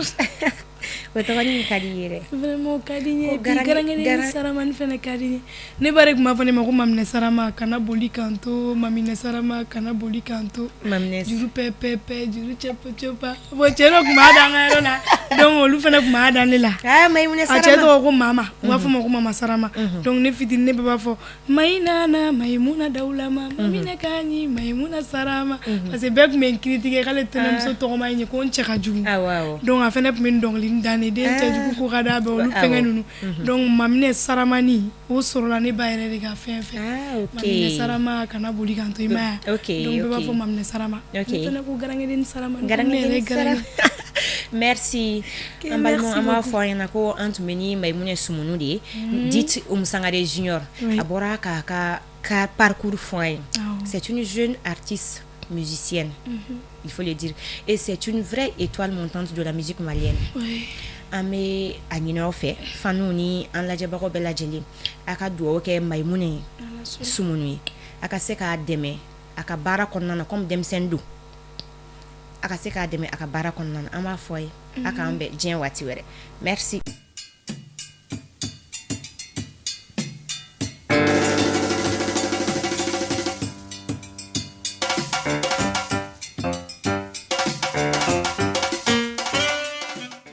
O tɔgɔ in ka di i ye dɛ. Vraiment, o ka di n ye. Ko et puis garange garange garan saramani fɛnɛ ka di n ye. Ne ba de tun b'a fɔ ne ma ko maminɛ sarama kana boli kan to, maminɛ sarama kana boli kan to. Maminɛ juru pɛ pɛ pɛ, juru cɛpa cɛpa. Bon, cɛ dɔ tun b'a da an ka yɔrɔ la, donc olu fɛnɛ tun b'a da ne la. Ah, Maïmouna A cɛ Sarama. tɔgɔ ko Mama, u b'a fɔ ma ko Mama Sarama. Donc ne fitinin, ne bɛɛ b'a fɔ Mayinana Mayimuna Dawulama Maminɛ ka ɲi Mayimuna Sarama, parce que bɛɛ tun bɛ n critiquer k'ale tɛnɛmuso tɔgɔma ye ɲɛ, ko n cɛ ka jugu. Awɔ awɔ. Donc a fɛnɛ tun bɛ n dɔnkili da ne den cɛjugu ko ka d'a bɛɛ, olu fɛngɛ ninnu. Donc maminɛ saramani, o sɔrɔla ne ba yɛrɛ de ka fɛn fɛ. Ah, ok. Maminɛ sarama kana boli kan to, i ma ye wa? Ok, Donc bɛɛ b'a ok. fɔ maminɛ sarama. Ok. Ne fɛnɛ ko garankɛden sarama. Garankɛden ne yɛrɛ sarama. garankɛ. Merci. An balima, an b'a fɔ an ɲɛna ko an tun bɛ ni Mayimuna Sumunu de ye, dite Umu Sangare Junior. A bɔra k'a ka parcours fɔ an ye. C'est une jeune artiste musicienne, il faut le dire, et c'est une vraie étoile montante de la musique malienne. An bɛ a ɲini aw fɛ, faniw ni an lajɛbagaw bɛɛ lajɛlen, a ka dugawu kɛ Mayimuna ye Sumunu ye, a ka se k'a dɛmɛ a ka baara kɔnɔna na, comme denmisɛnnin don, a ka se k'a dɛmɛ a ka baara kɔnɔna na. An b'a fɔ a ye a k'an bɛn diɲɛ waati wɛrɛ. Merci.